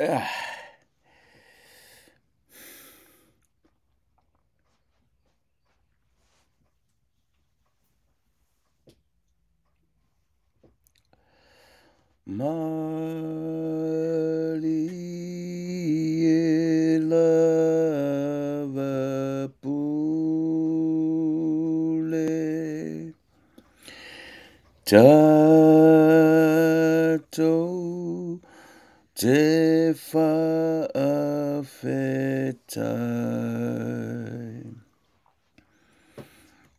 Malie lava pule, tatou te faafetai,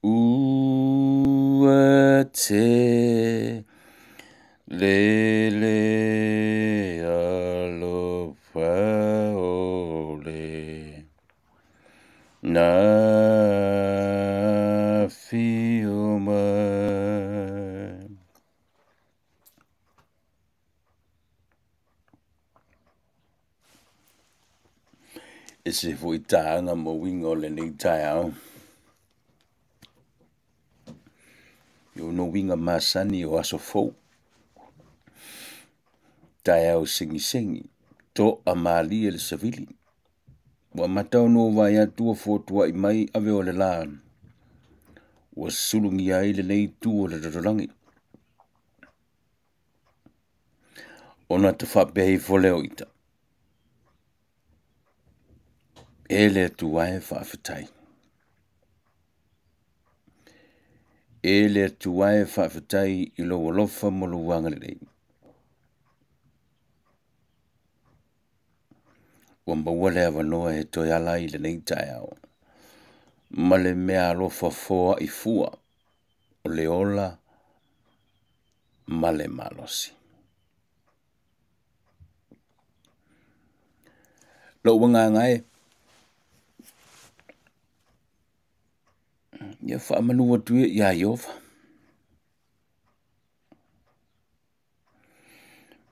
ua tele le alofa o le na afio mai. E se foi tāga ma uiga o lenei taeao. I ona uiga masani o aso fou, taeao segisegi, toamalie le savili. Ua amata ona ou vaai atu ua fotuai mai ave o le la, ua sulugia ai lenei itu o le lalolagi. Ona ta faapea ifo lea o ita, e le Atua e faafetai. E le Atua e faafetai i lou alofa ma lou agalelei. Ua maua le avanoa e toe ala ai i lenei taeao ma le mea alofa foai fua o le ola ma le malosi. Lou agaga e, ia faamanu atu ia ia Ieova,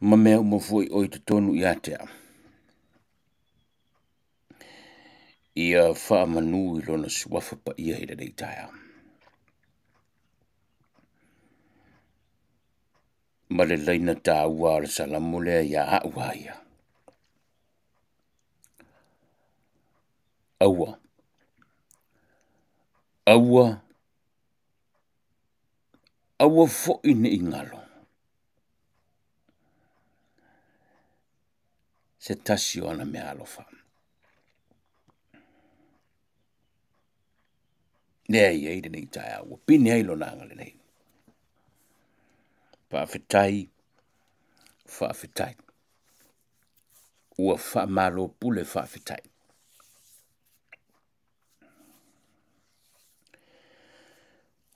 ma mea uma foi o i totonu ia te au. Ia faamanu i lona suafa paia i lenei taeao. Ma le laina tāua o le salamo lea ia au a ia. Aua, aua, aua foi ne i galo se tasi o ana mea alofa. Lea e i ai lenei taeao, ua pine ai lona agalelei. Faafetai, faafetai. Ua faamalo pule faafetai.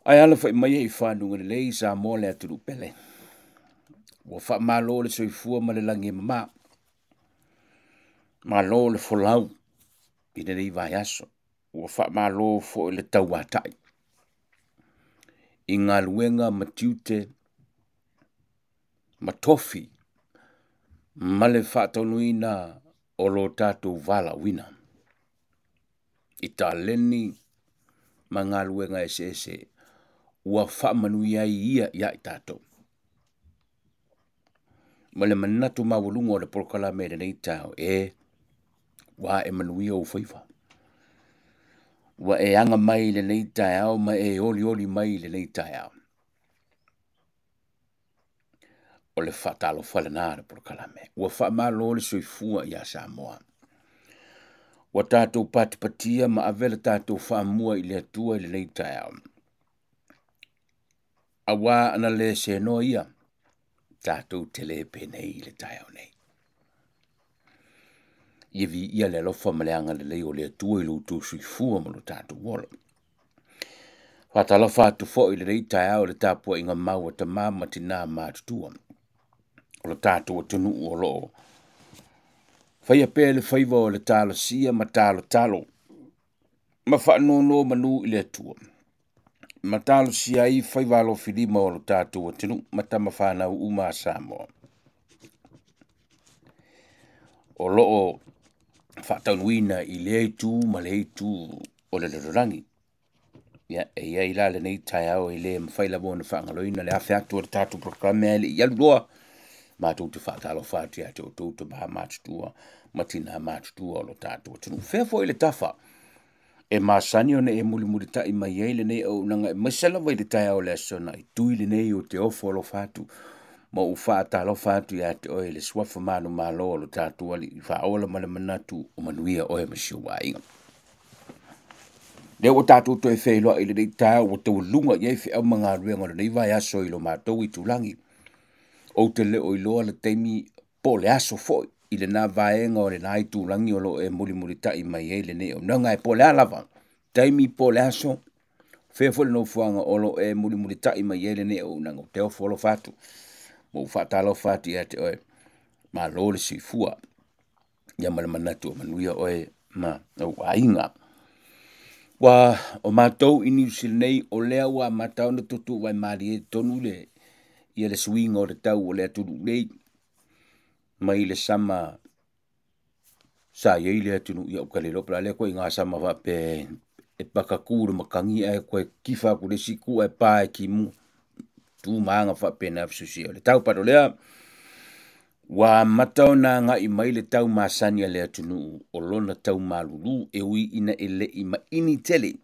Ae alafai mai i fanuga lelei Samoa le atunuu pele. Ua faamalo le soifua ma le lagi e mama. Malo le folau i lenei vaiaso. Ua faamalo foi le tauatai i galuega ma tiute ma tofi ma le faataunuuina o lo tatou valaauina i taleni ma galuega eseese ua faamanuia ai ia ia i tatou. Ma le manatu maualuga o le polokalame i lenei taeao, e ua e manuia ou faiva. Ua e aga mai i lenei taeao ma e olioli mai i lenei taeao. O le faatalofa lena a le polokalame. Ua faamalo le soifua ia Samoa. Ua tatou patipatia ma ave le tatou faamua i le Atua i lenei taeao. Aua ana le senoa ia, tatou te le penei i le taeao nei. Ia viia le alofa ma le agalelei o le Atua i lo outou soifua ma lo tatou ola. Faatalofa atu foi i lenei taeao i le tapuaiga mau a tama ma tina matutua o lo tatou atunuu o loo faia pea le faiva o le talosia ma talotalo ma faanono manu i le Atua ma talosia ai faiva alofilima o lo tatou atunuu ma tamafanau uma a Samoa o loo faataunuuina i lea itu ma lea itu o le lalolagi. Ia, e i ai la lenei taeao e le mafai lava ona faagaloina le afe atu o le tatou polokalame ae le i alu loa. Matou te faatalofa atu ia te outou tama matutua ma tina matutua o lo tatou atunuu. Fea foi le tafa e masani ona e mulimulitai mai ai lenei auaunaga aemaise lava i le taeao o le Aso Toonai lenei ou te ofo alofa atu ma ou faatalofa atu ia te oe i le suafa manumalo o lo tatou Alii Faaola ma le manatu o manuia oe ma si ou aiga. Lea ua tatou toe feiloai i lenei taeao ua taualuga i ai feau ma galuega o lenei vaiaso i lo matou itulagi. Ou te le o iloa le taimi po o le aso foi i lena vaega o lena itulagi o lo o e mulimulitai mai ai lenei auaunaga. Ae po o le a lava taimi po o le aso, fea foi le nofoaga o lo o e mulimulitai mai ai lenei auaunaga, ou te ofo alofa atu ma ou faatalofa atu ia te oe, malo le soifua. Ia ma le manatu ia manuia oe ma lou aiga. Ua o matou i Niu Sila nei o lea ua amata ona tuutuuvai malie i totonu le suiga o le tau o le atunuu nei mai le sama sa i ai le atunuu, ia ou te le iloa po o le a lea ituaiga sama faapea e pakaku i le matagi ae toe tifa atu i le isi itu ae pa i timuga, tu ma aga faapena le fesuisuiai o le tau. But o lea ua amata ona agai mai le tau masani a le atunuu o lona tau malulu, e ui ina e le i maini tele,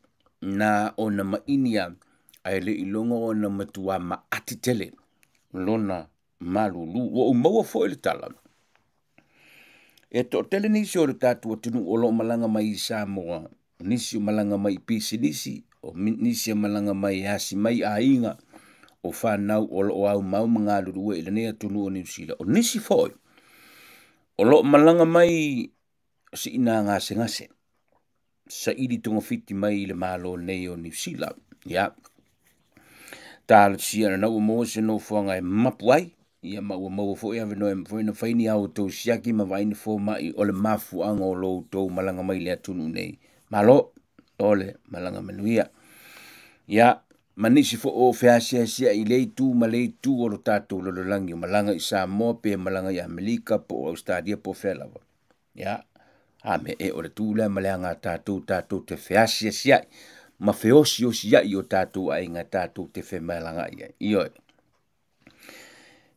na ona maini lava ae le i iloga ona matua maati tele lona malulu. Ua ou maua foi le tala, e toatele nisi o le tatou atunuu o lo o malaga mai i Samoa, nisi o malaga mai i pisinisi, o nisi e malaga mai e asi mai aiga, o fanau o lo o aumau ma galulue i lenei atunuu o Niu Sila. O nisi foi o lo o malaga mai siina gasegase, saili togafiti mai i le Malo nei o Niu Sila. Ia, talosia lena ua maua se nofoaga e mapu ai, ia ma ua maua foi avanoa e mafai ona fai ni a outou siaki ma vaai ni fomai o le mafuaaga o lo outou malaga mai i le atunuu nei. Malo o le malaga manuia. Ia, ma nisi foi o feasiasiai i lea itu ma lea itu o lo tatou lalolagi, o malaga i Samoa pe malaga i Amerika po o Ausetalia po o fea lava. Ia, a mea ea o le tu lea ma le aga a tatou, tatou te feasiasiai ma feosiosiai i o tatou aiga tatou te femalagaai ai. Ioe.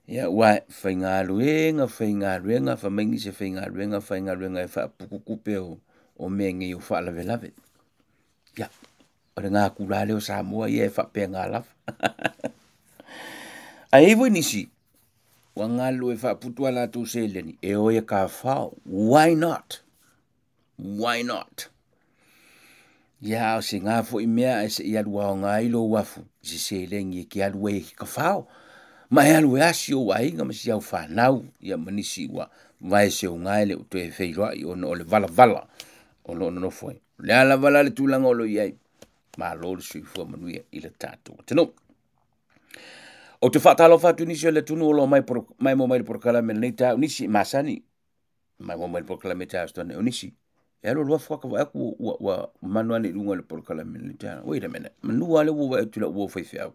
Ia, aua e faigaluega, faigaluega, fai mai nisi e faigaluega, faigaluega e faaputu tupe o mea nei o faalavelave. Ia, o le natura lea o Samoa ia e faapena lava. Ae i ai foi nisi ua galulue e faaputu a latou seleni e o e tafafao. Why not? Why not? Ia, o se na foi mea ae se i alu aoga ai lou afu i se seleni e te alu ai e tafafao ma e alu e asi ou aiga ma si au fanau, ia ma nisi ua vaeseuga e le o toe feiloai ona o le valavala o lo o nonofo ai. O le a lava la le tulaga o lo o i ai, malo le soifua manuia i le tatou atunuu. Ou te faatalofa atu i nisi o le atunuu o lo o maimoa mai le polokalame i lenei taeao, nisi masani maimoa mai le polokalame i taeao o nisi e alu alu afu ata vaai atu ua manu ane i luga o le polokalame i lenei taeao. Wait a minute, manu lava lea ua vaai atu i lau uo faifeau.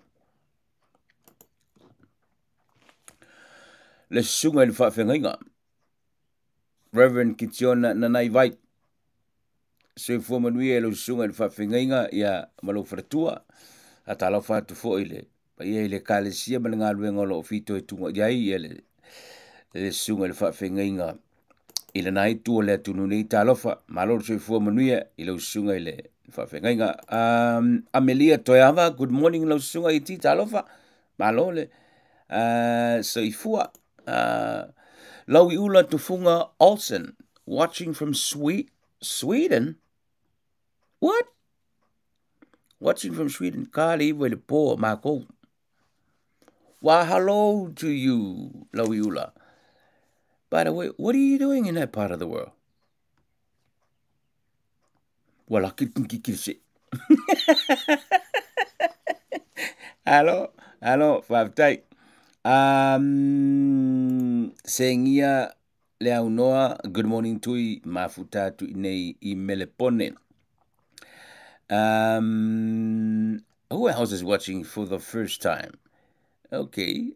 Le susuga i le faafeagaiga Reverend Kitiona Nanai Vai, soifua manuia i lau susuga i le faafeagaiga ia ma lou faletua. Faatalofa atu foi i le paia i le Ekalesia ma le galuega o lo o fitoituga i ai ia le susuga i le faafeagaiga i lena itu o le atunuu nei. Talofa, malo le soifua manuia i lau susuga i le faafeagaiga. Amelia Toeava, good morning lau susuga i ti, talofa, malo le soifua. Lauiula Tufuga Olsen, watching from Sweden? What? Watching from Sweden, ka le iwa i le po o mākou. Why, hello to you, Lauiula. By the way, what are you doing in that part of the world? Ua laki le kikili se. Alo, alo, faafetai. Segia le aunoa, good morning Tui, mafuta atu i nei i Melepone. Who else is watching for the first time? Okay.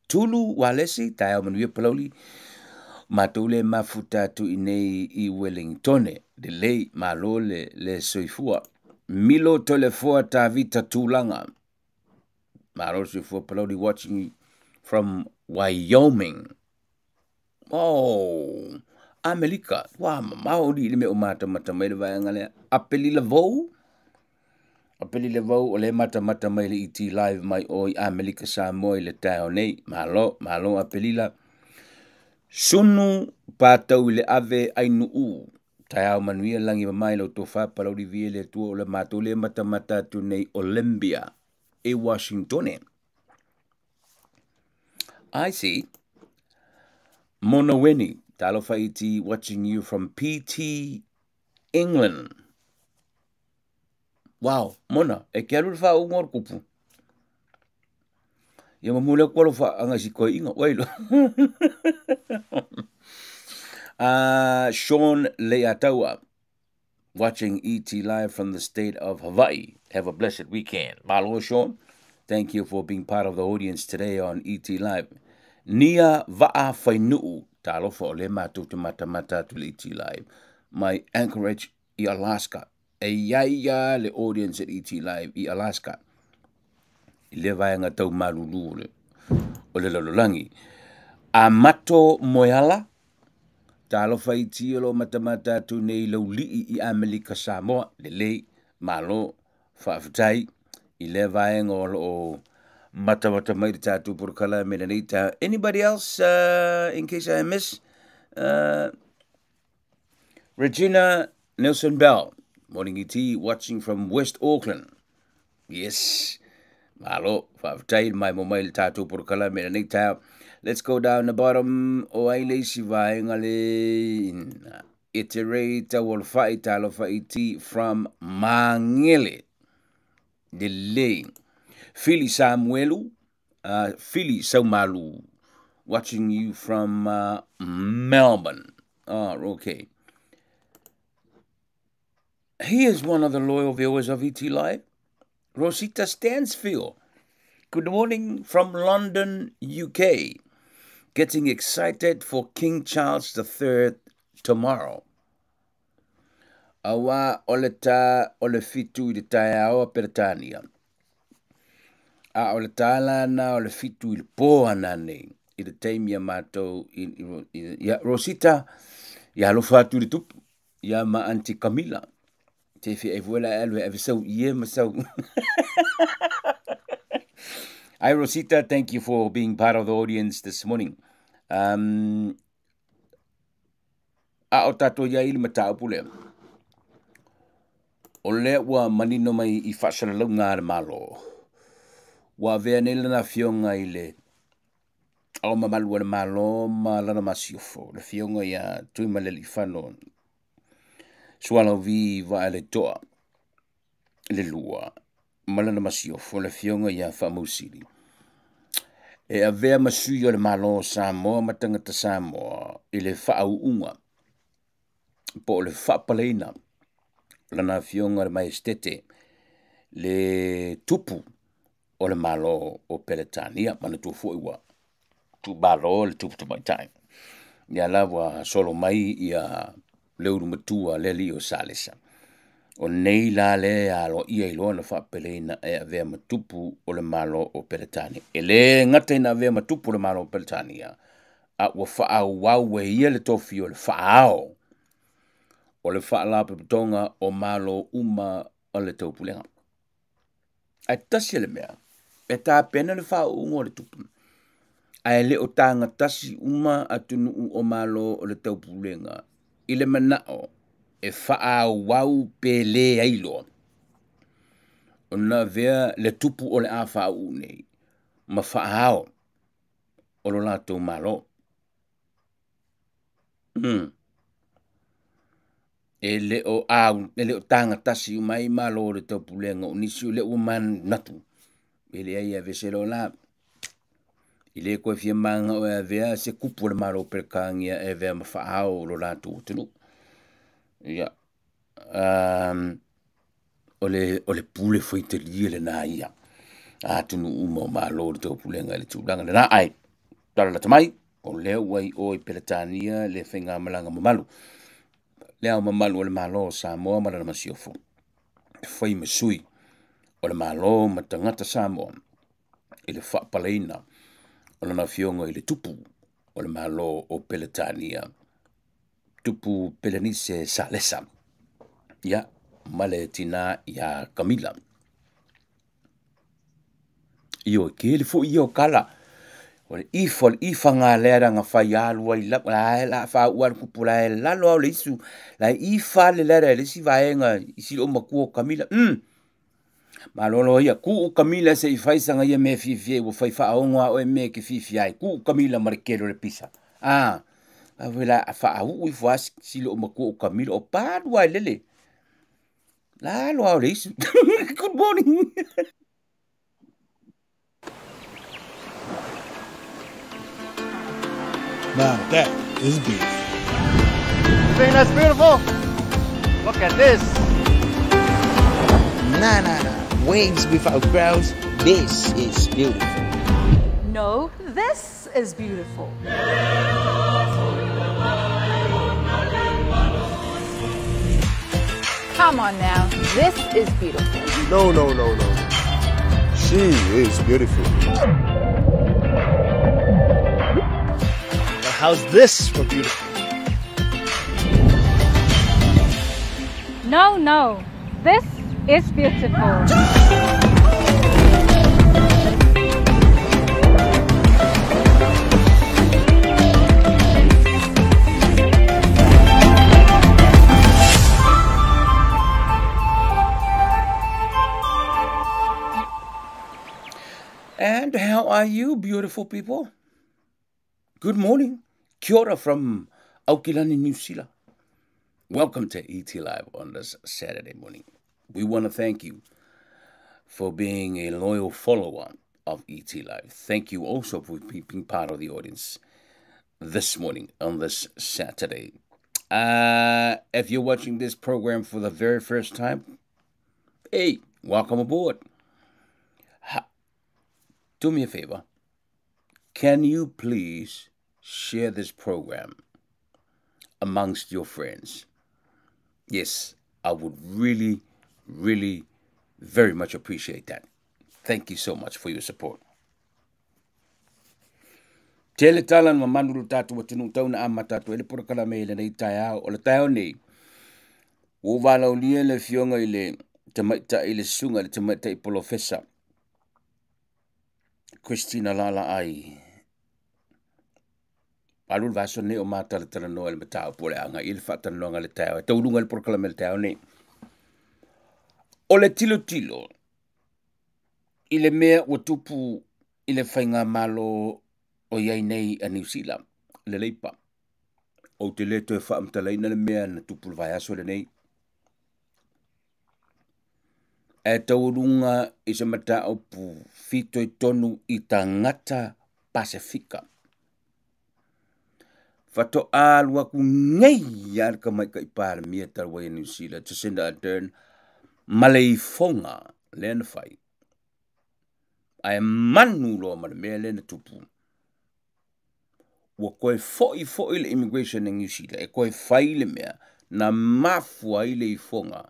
Tulu Walesi, taeao manuia Palauli. Matou le mafuta atu i nei i Wellingtone. Lelei, malo le soifua. Milo Tolefoa Tavita Tulaga. Malo le soifua Palauli, watching from Wyoming. Oh, Amelika, ua mamao alii i le mea o matamata mai le vaega lea. Apelila Vou, Apelila Vou o lea e matamata mai le ET Live mai o i Amelika Samoa i le taeao nei. Malo, malo Apelila. Sunu Patau i le ave Ainuu, taeao manuia lagi mamae lau tofa Palauli vie le Atua o le matou lea matamata atu nei Olympia i Washingtone. I see. Mona Weni, talofa ET, watching you from PT England. Wow, Mona, e ke alu le faauuga o le kupu. Ia mamuli atu alofa aga i si toeaina, ua iloa. Sean Leiataua, watching ET Live from the state of Hawaii. Have a blessed weekend. Malo, Sean. Thank you for being part of the audience today on ET Live. Nia Va'a Whainuu, talofa o le matou te matamata atu le ET Live. Mai Anchorage i Alaska. E iai ia le audience at ET Live i Alaska. I lea vaega tau malulu o le, o le lalolagi. Amato Moeala, talofa ET o lo o matamata atu nei Laulii i Amelika Samoa. Lelei, malo, faafetai i lea vaega o lo o matamata mai le tatou polokalame lenei taeao. Anybody else in case I miss? Regina Nelson Bell, morning ET, watching from West Auckland. Yes, malo, faafetai mai mo mai le tatou polokalame lenei taeao. Let's go down the bottom o ai le isi vaega le Iterate Taualofai Talofa ET from Magele. Lelei. Fili Samuelu, Fili Saumalu, watching you from Melbourne. Oh, okay. He is one of the loyal viewers of ET Live. Rosita Stansfield. Good morning from London, UK. Getting excited for King Charles III tomorrow. Aua o le ta o le 7 i le taeao a Peretania. A o le tala na o le 7 i le po ana nei. I le taimi a matou i, Rosita, ia alofa atu i le tupu. Ia ma Aunty Camila. Te fi e fuela e alu e ave sau i e ma sau. Hi Rosita, thank you for being part of the audience this morning. A o tatou iai i le mataupu lea. O lea ua manino mai i faasalalauga a le Malo. Ua avea nei lana afioga i le Ao Mamalu o le Malo ma lana masiofo, le afioga ia Tuimalealiifano Sualauvi Vaaletoa le lua, ma lana masiofo, le afioga ia Faamausili. E avea ma sui o le Malo o Samoa ma tagata Samoa i le faauuga po o le faapaleina lana afioga le Maestete le tupu o le Malo o Peretania. Manatua foi ua tuumalo le tupu tamaitai. Ia la ua solo mai ia le ulu matua le alii o Salesa. O nei la le aloaia i loa na faapeleina e avea ma tupu o le Malo o Peretania. E le gata ina avea ma tupu o le Malo o Peretania, a ua faaauau e ia le tofi o le faaao o le faalapotopotoga o Malo uma o le Taupulega. Ae tasi le mea, e tapena le faauuga o le tupu, ae le o tagatasi uma atunuu o Malo o le Taupulega i le manao e faaauau pe le ai loa ona avea le tupu o le a faauu nei ma faaao o lo latou Malo. E le o au, e le o tagatasi uma ai Malo o le Taupulega o nisi o lea ua manatu e leai e aveese loa la. I le koe fia manao e avea se kupu o le Malo o Peretania e avea ma faaao o lo latou atunuu. Ia, o le pule faitalia lena ia a atunuu uma o Malo o le Taupulega i le tulaga lena. Ai, talalata mai, o lea ua i o i Peretania le faigamalaga mamalu. Le Ao Mamalu o le Malo o Samoa ma lana masiofo, e fai ma sui o le Malo ma tagata Samoa i le faapaleina o lona afioga i le Tupu o le Malo o Peletania, Tupu Pelenise Salesa, ia, ma le tinā ia Kamila. Ioe, tele foi ia o tala, o le ifa o le ifaga lea na fai alu ai lava, la e faauu lava le tupu la e lalo lava o le isu, la e ifa le ladder i le isi vaega i si loomatua o Kamila. Malolo ia, tuu Kamila se i fai sana ia mea e fiafia ai, ua fai faaono lava oe i mea e te fiafia ai, tuu Kamila ma le tele o le pisa. A, o le a faauu ifo lava si loomatua o Kamila o palu lava e lele. Lalo lava o le isu. Good morning. Now that is beautiful. You think that's beautiful? Look at this. Nah, nah, nah. Waves without crowds. This is beautiful. No, this is beautiful. Come on now, this is beautiful. No, no, no, no. She is beautiful. Now how's this for beautiful? No, no, this is beautiful. And how are you, beautiful people? Good morning. Kia ora from Aukilani, New Zealand. Welcome to ET Live on this Saturday morning. We want to thank you for being a loyal follower of ET Live. Thank you also for being part of the audience this morning on this Saturday. If you're watching this program for the very first time, hey, welcome aboard. Do me a favor. Can you please share this program amongst your friends? Yes, I would really, really very much appreciate that. Thank you so much for your support. Tele tala na manu lo tātou atunuu tau na amata atu ai le polokalame i lenei taeao. O le taeao nei, ua ou valaaulia le afioga i le tamaitai le susuga i le tamaitai polofesa Christina Lalaai. Alu le vaiaso nei o matalatalanoa i le mataupu o le agai i le faatalanoaga i le taeao e tauluga i le polokalame i le taeao nei. O le tilotilo i le mea ua tupu i le faigamalo o i ai nei a Niu Sila, le Leipa. Ou te le toe faamatalaina le mea na tupu le vaiaso lenei. Ae taualuga i se mataupu fitoitonu i tagata Pasefika. Faatoa alu aku nei lava le tamaitai Palemia talu ai a Niu Sila, Jacinda Ardern, ma le ifoga lea na fai. Ae manu loa ma le mea lea na tupu. Ua toe foi foi le immigration a Niu Sila e toe fai le mea na mafua ai le ifoga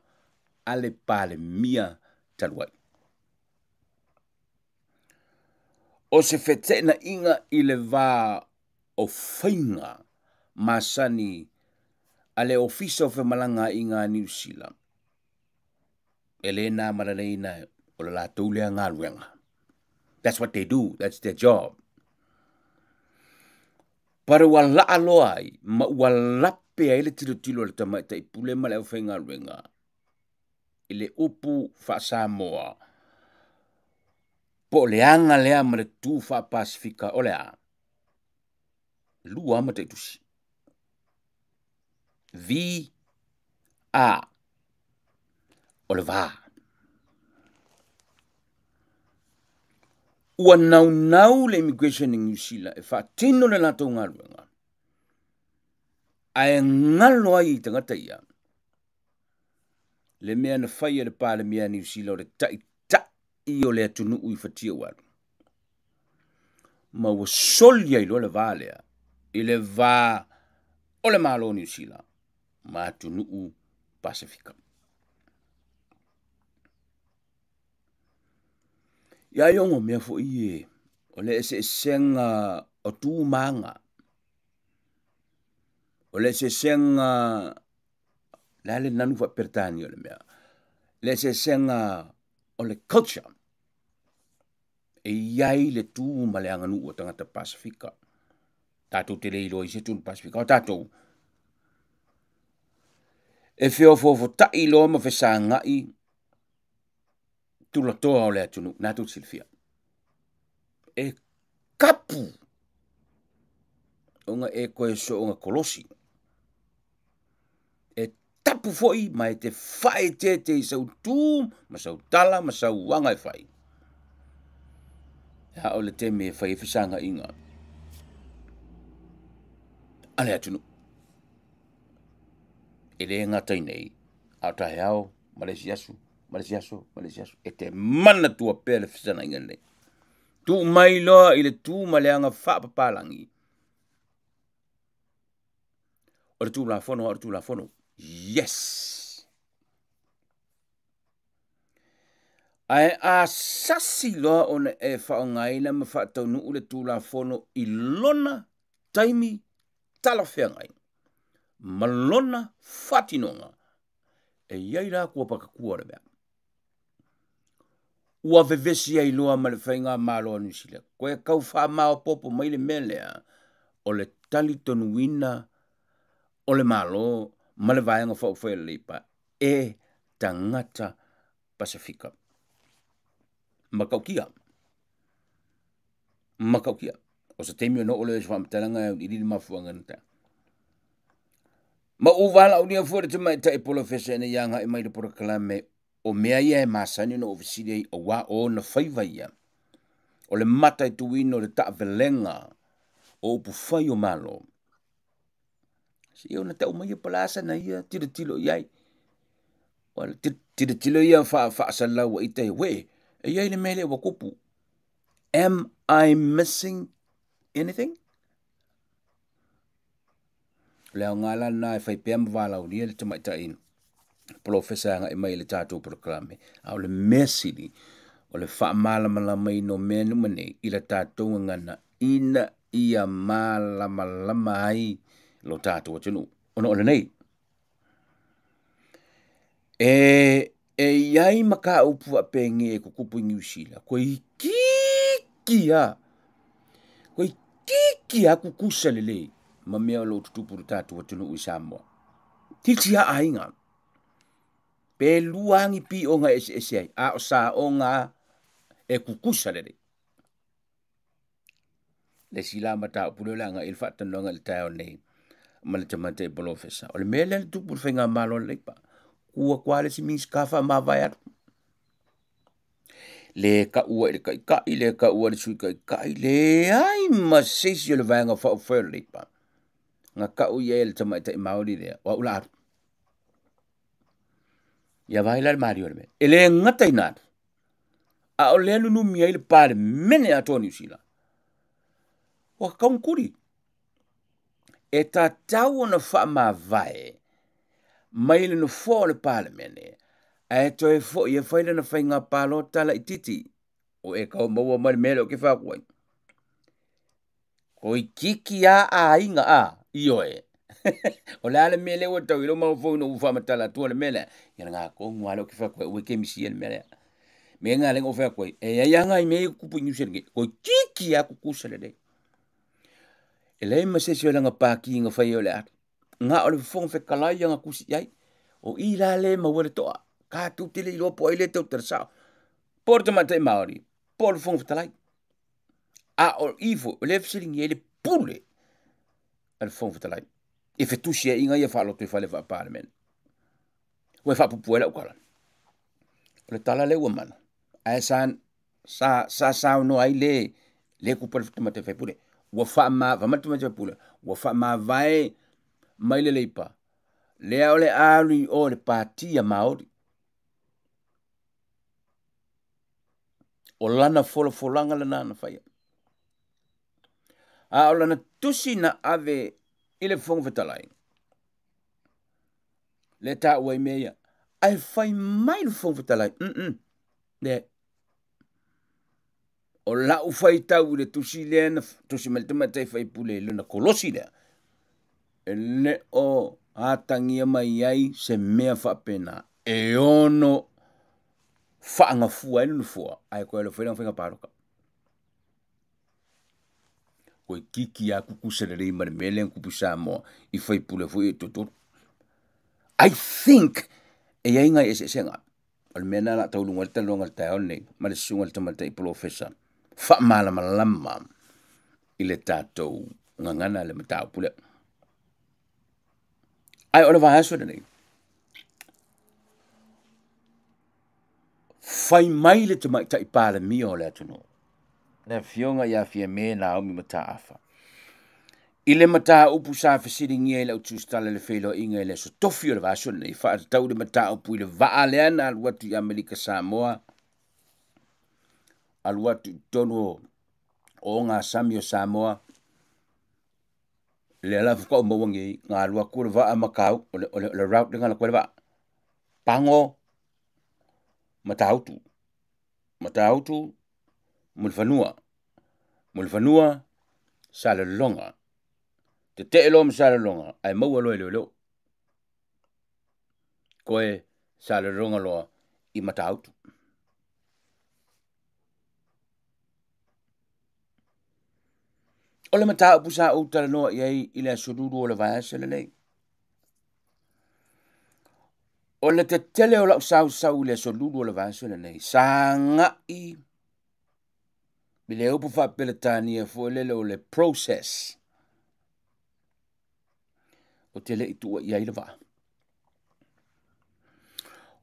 a le Palemia talu ai. O se feteenaiga i le va o faiga masani a le Ofisa o Femalagaaiga a Niu Sila, e le na ma laleina o le latou lea galuega. That's what they do, that's their job. But ua laa loa ai ma ua lape ai le tilotilo a le tamaitai pule ma le aufaigaluega i le upu faa-Samoa po o le aga lea ma le tu faa-Pasefika o le a? Lua lava mataitusi. V A o le va. Ua naunau le immigration i Niu Sila e faatino le latou galuega, ae galo ai i tagata ia le mea na fai e le Palemia a Niu Sila o le taitai o le atunuu i fatia ua alu. Ma ua soli ai loa le va lea i le va o le Malo o Niu Sila ma atunuu Pasefika. Ia e ono mea foi e O le eseesega o tu ma aga. O le eseesega, le a le nanu faa-Peretania o le mea, le eseesega o le culture. E i ai le tu ma le aganuu a tagata Pasefika. Tatou te le iloa i se atu le Pasefika, o tatou e feofoofotai loa ma fesagai tulatoa o le atunuu, na tou silafia. E kapu ona e toe soona kolosi. E tapu foi ma e te faaeteete i sau tu ma sau tala ma sau aga e fai. A o le taimi e fai ai fesagaiga a le atunuu. E le gata i nei, a o taeao ma le isi aso, ma le isi aso, ma le isi aso, e te manatua pea le fesagaiga lenei. Tuu mai loa i le tu ma le aga faapapalagi. O le Tulafono a o le Tulafono. Yes! Ae a sasi loa ona e faaaogaina ma faataunuu le Tulafono i lona taimi talafeagai ma lona faatinoga, e i ai la kuapakatua o le mea. Ua vevesi ai loa ma le faigamalo a Niu Sila, koe tau faamaopoopo mai le mea lea o le talitonuina o le Malo ma le Vaega Faaupufai a le Leipa e tagata Pasefika. Matautia. Matautia. O se taimi ona oo lea o se faamatalaga e auiliili le mafuaaga na taea. Ma ou valaaulia foi le tamaitai polofesa ina ia agai mai i le polokalame o mea ia e masani ona ou fesili ai auā o ona faiva ia o le mataituina o le taavelega o upufai o Malo. Seia ona tau mai po o le a sana ia tilotilo i ai. O le tilotilo ia faasalalau a ita ia, uē, e i ai le mea lea ua tupu. Am I missing anything? O le aoga la lena e fai pea ma valaaulia le tamaitai polofesa e agai mai i le tatou polokalame, a o le mea sili o le faamalamalamaina o mea uma nei i le tatou gagana ina ia malamalama ai lo tatou atunuu. Ona o lenei, e i ai mataupu faapenei e tutupu i Niu Sila, toeitiiti lava, toeitiiti lava tutusa lelei ma mea o lo o tutupu i le tatou atunuu i Samoa. Toeitiiti lava aiga, pe lua lava ni pioga e eseese ai, a o saoga lava e tutusa lelei. Le isi la mataupu lea o le a agai i ai le faatalanoaga i le taeao nei ma le tamaitai polofesa, o le mea lea na tupu i le faigamalo a le Leipa, tu atu lava le isi Minisita faamavae alu. Le taua i le Taitai, le taua i le Sui Taitai, leai ma se isi o le Vaega Faaupufai o le Leipa na tau i ai e le tamaitai Maori lea, o au o le a alu. Ia vaai la le malie o le mea. E le gata ina alu, a o lea nunumi ai le Palemene atoa o Niu Sila. Ua tatau ona tuli. E tatau ona faamavae mai le nofoa o le Palemene ae toe foi e fai lana faiga palota laitiiti. O e tau maua mai le mea lea ou te fai atu ai. Toeitiiti lava aiga a, ioe. O le a le mea lea ua tau i lou mafaufau ina ua faamatala atua le mea lea? Ia lena tonu lava lea ou te fai atu ai, aua e te misia le mea lea. Mea lena lea na ou fai atu ai, e i ai lava nai mea ia e tutupu i Niu Sila nei, toeitiiti lava tutusa lelei. E leai ma se isi o lana pati na fai ai o le a alu. Na o le Fofoga Fetalai ia na tusi i ai. O i la lea e maua ai le toa. Tatou te le iloa po o ai lea e tautala sao. Po o le tamaitai Maori, po o le Fofoga Fetalai. A o i foi, o lea e fesiligia ai le pule a le Fofoga Fetalai i fetusiaiga ia faalotoifale faa-Palemene. Ua e faapupu ai lau tala. O le tala lea ua mana, ae sa sa sa saunoa ai le le tupu le tamaitai faipule. Ua faama fai mai le tamaitai faipule, ua faamavae mai le Leipa, lea o le a alu i o i le Pati a Maori. O lana folafolaga lena na faia. A o lana tusi na ave i le Fofoga Fetalai, lea e taua ai mea ia. Ae fai mai le Fofoga Fetalai, leai. O lau faitau i le tusi lea na tusi mai le tamaitai faipule i lona kolosi lea, e le o atagia mai ai se mea faapena e ono faagafua ai le nofoa ae toe alofa ai lana faiga palota. Toeitiiti lava tutusa lelei ma le mea lea na tupu i Samoa i faipule foi ia e toatolu. I think e i ai nai eseesega. O le mea lena o le a tauluga ai le talanoaga i le taeao lenei ma le susuga i le Tamaitai Polofesa faamalamalama i le tatou gagana le mataupu lea. Ae o le vaiaso lenei, fai mai le Tamaitai Palemia o le atunuu, le Afioga ia Fiame Naomi Mataafa, i le mataupu sa fesiligia i lau tusitala i le feiloaiga i le aso Tofi o le vaiaso lenei, faatatau i le mataupu i le vaa lea na alu atu i Amerika Samoa, alu atu i totonu o ogasami o Samoa, lea la faatoa ou maua nei, na alu atu le vaa Matautu, o le route lea na alu atu ai le vaa, Pago, Matautu, Matautu, Mulifanua, Mulifanua, Salelologa. Tetee loa ma Salelologa, ae maua loa e leoleo. Toe Salelologa loa i Matautu. O le mataupu sa ou talanoa i ai i le aso Lulu o le vaiaso lenei, o le tetele o lau sausau i le aso Lulu o le vaiaso lenei, sa agai i le upu faa-Peretania foi lele o le process. Ou te le i tuua i ai le vaa.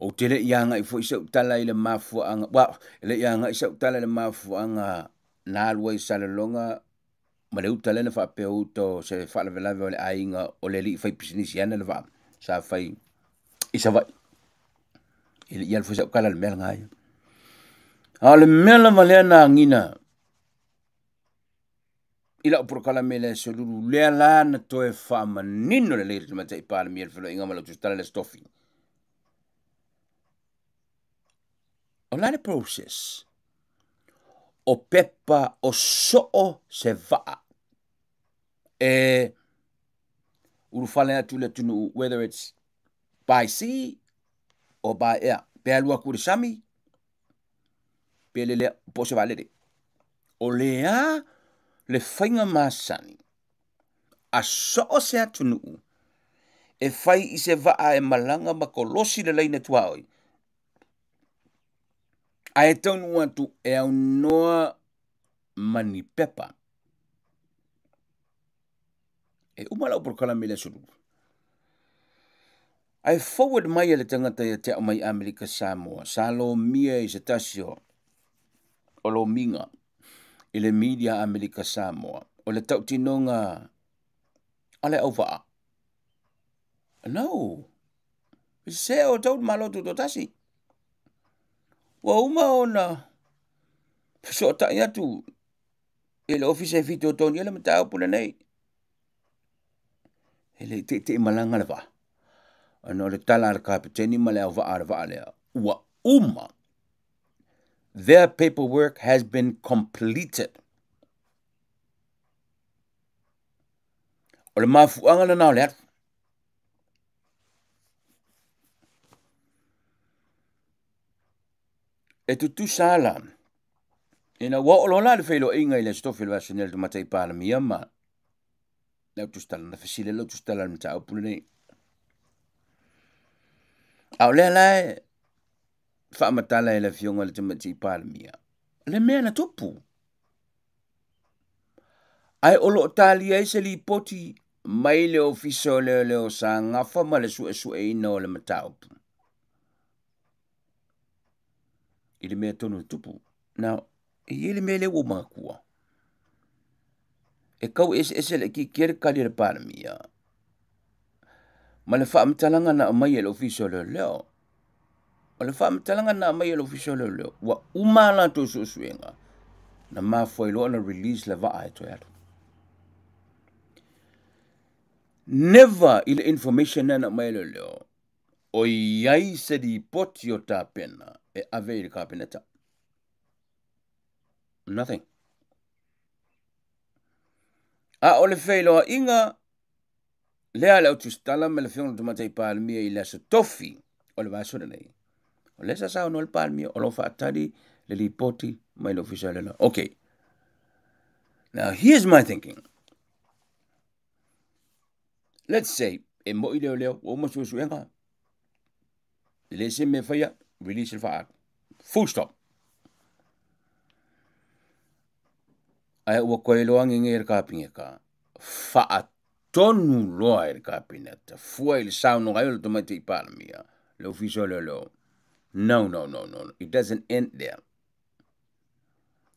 Ou te le i agai foi sau tala i le mafuaaga, well, e le i agai sau tala i le mafuaaga na alu ai i Salelologa ma le uta lea na faapea o uta o se faalavelave o le aiga o le alii faipisinisi e ana le vaa sa fai i Savaii. E le i alu foi sau tala i le mea lena ia. A o le mea lava lea na agiga i lau polokalame i le aso Lulu, lea la na toe faamanino lelei e le Tamaitai Palemia i le feiloaiga ma lau tusitala i le Aso Tofi. O le a le process? O pepa o soo se vaa e ulufale atu i le atunuu, whether it's by sea or by air, pe alu atu i le sami, pe lele po o se vaalele. O le a le faiga masani a soo se atunuu e fai i se vaa e malaga ma kolosi le laina tuaoi, ae taunuu atu e aunoa ma ni pepa. E uma lau polokalame i le aso Lulu, ae forward mai e le tagata ia te au mai Amerika Samoa, sa lomia i se tasi o lomiga i le media Amerika Samoa, o le tautinoga a le auvaa. No, se o tau le Malo Tutoatasi. Ua uma ona fesootai atu i le ofisa e fitoitonu i ai le mataupu lenei. E le i teitei malaga le vaa, ona o le tala a le kapeteni ma le auvaa o le vaa lea, ua uma. Their paperwork has been completed. O le mafuaaga lena o le alu. E tutusa la, ina ua oo loa la le feiloaiga i le Aso Tofi o le vaiaso nei i le Tamaitai Palemia ma le au tusitala, na fesili ai lau tusitala i le mataupu lenei. A o lea la e faamatala e le Afioga i le Tamaitai Palemia le mea na tupu. Ae o lo o talia ai se lipoti mai le Ofisa o Leoleo sa gafa ma le suesueina o le mataupu i le mea tonu na tupu. Now, e i ai le mea lea ua ou manatua, e tau eseese laitiiti ai le tali a le Palemia ma le faamatalaga na aumai e le Ofisa o Leoleo. O le faamatalaga na aumai e le Ofisa o Leoleo, ua uma a latou suesuega, na mafua ai loa ona release le vaa e toe alu. Never i le information lea na aumai e leoleo, o i ai se lipoti o tapena e ave i le Kapeneta. Nothing. A o le feiloaiga lea a le au tusitala ma le Afioga i le Tamaitai Palemia i le Aso Tofi o le vaiaso lenei, o lea sa saunoa le Palemia o lo o faatali le lipoti mai le Ofisa o Leoleo. Okay. Now here's my thinking. Let's say e moi leoleo ua uma suesuega, e le se mea faia, release le faaalu. Full stop. Ae ua koe loa ngenge e le Kapeneta, faatonu loa e le Kapeneta, fua i le saunoaga ai o le Tamaitai Palemia, le Ofisa o Leoleo. No, no, no, no, it doesn't end there.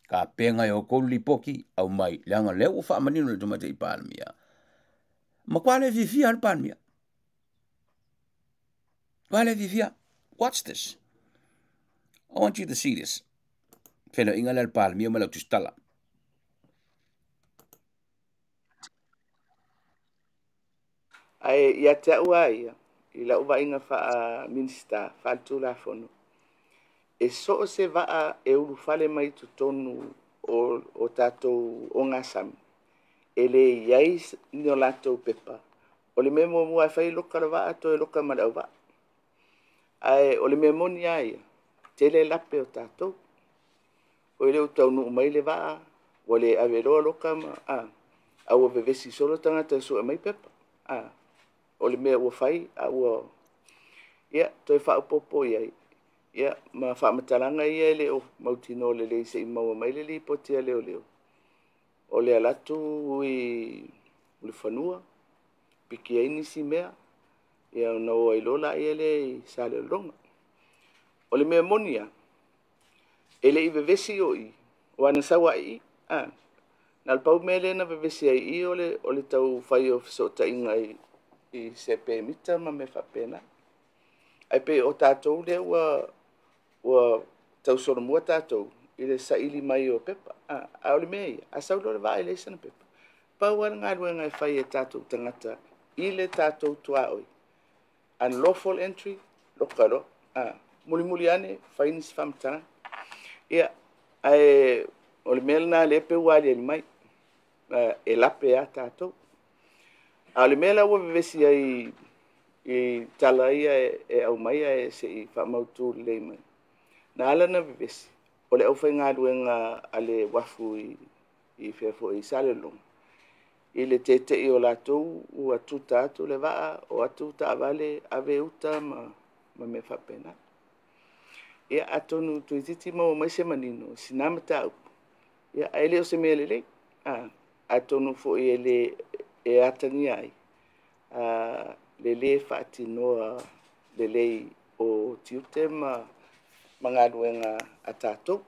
Kapenga e outou le lipoti, aumai, leaga lea ua faamanino le Tamaitai Palemia. Matua le fiafia le Palemia. Matua le fiafia. Watch this. I want you to see this. Feiloaiga lea a le Palemia ma le au tusitala. Ae ia te au lava ia, i lau vaaiga faa-Minisita, faale-Tulafono, e so o se vaa e ulufale mai i totonu o tatou ogasami, e le i ai ni o latou pepa, o le mea muamua e fai, loka le vaa, toe loka ma le auvaa. Ae o le mea moni lava ia, tele lape o tatou. Oi lea ua taunuu mai le vaa, ua le ave loa loka ma, a ua vevesi solo tagata e sue mai pepa. O le mea ua fai, a ua, ia, toe faaopoopo i ai, ia, ma faamatalaga ia e le o mautinoa lelei se i maua mai le lipoti a leoleo, o le alu atu i Mulifanua, piki ai nisi mea, ia ona o ai loa lea i Salelologa. O le mea moni lava, e le i vevesi o i, aua na sau lava i i. Na o le pau mea lea na vevesi ai i i, o le tau fai o fesootaiga i se pemita ma mea faapena. Ae pei o tatou lea ua tausolomua tatou i le saili mai o pepa. A o le mea ia, a sau loa le vaa e leai sana pepa, pau lava le galuega e fai e tatou tagata i le tatou tuaoi, unlawful entry, loka loa. Mulimuli ane, fai nisi faamatalaga. Ia, ae o le mea lena lea e pei ua aliali mai, e lape lava tatou. A o le mea la ua vevesi ai i tala ia e aumai ae se i faamautu lelei mai, na ala ona vevesi, o le aufaigaluega a le uafu i fea foi i Salelologa, i le teitei o latou ua tuta atu le vaa, o atu taavale, ave uta ma mea faapena. Ia, atonu toeitiiti maua mai se manino i sina mataupu, ia, ae le o se mea lelei. Atonu foi e le e atagia ai le lē faatinoa lelei o tiute ma galuega a tatou.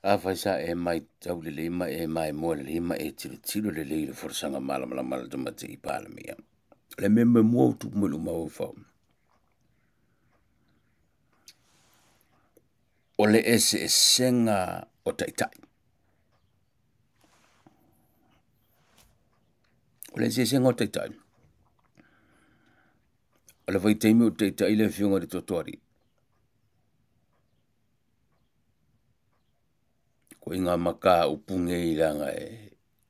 Afai sa e matau lelei ma e maimoa lelei ma e tilotilo lelei i le folasaga malamalama a le Tamaitai Palemia, o le mea muamua ua tupu mai i lou mafaufau, o le eseesega o taitai. O le eseesega o taitai, o le vaitaimi o taitai le Afioga i le Totoalii, ko inga maka upu nei leaga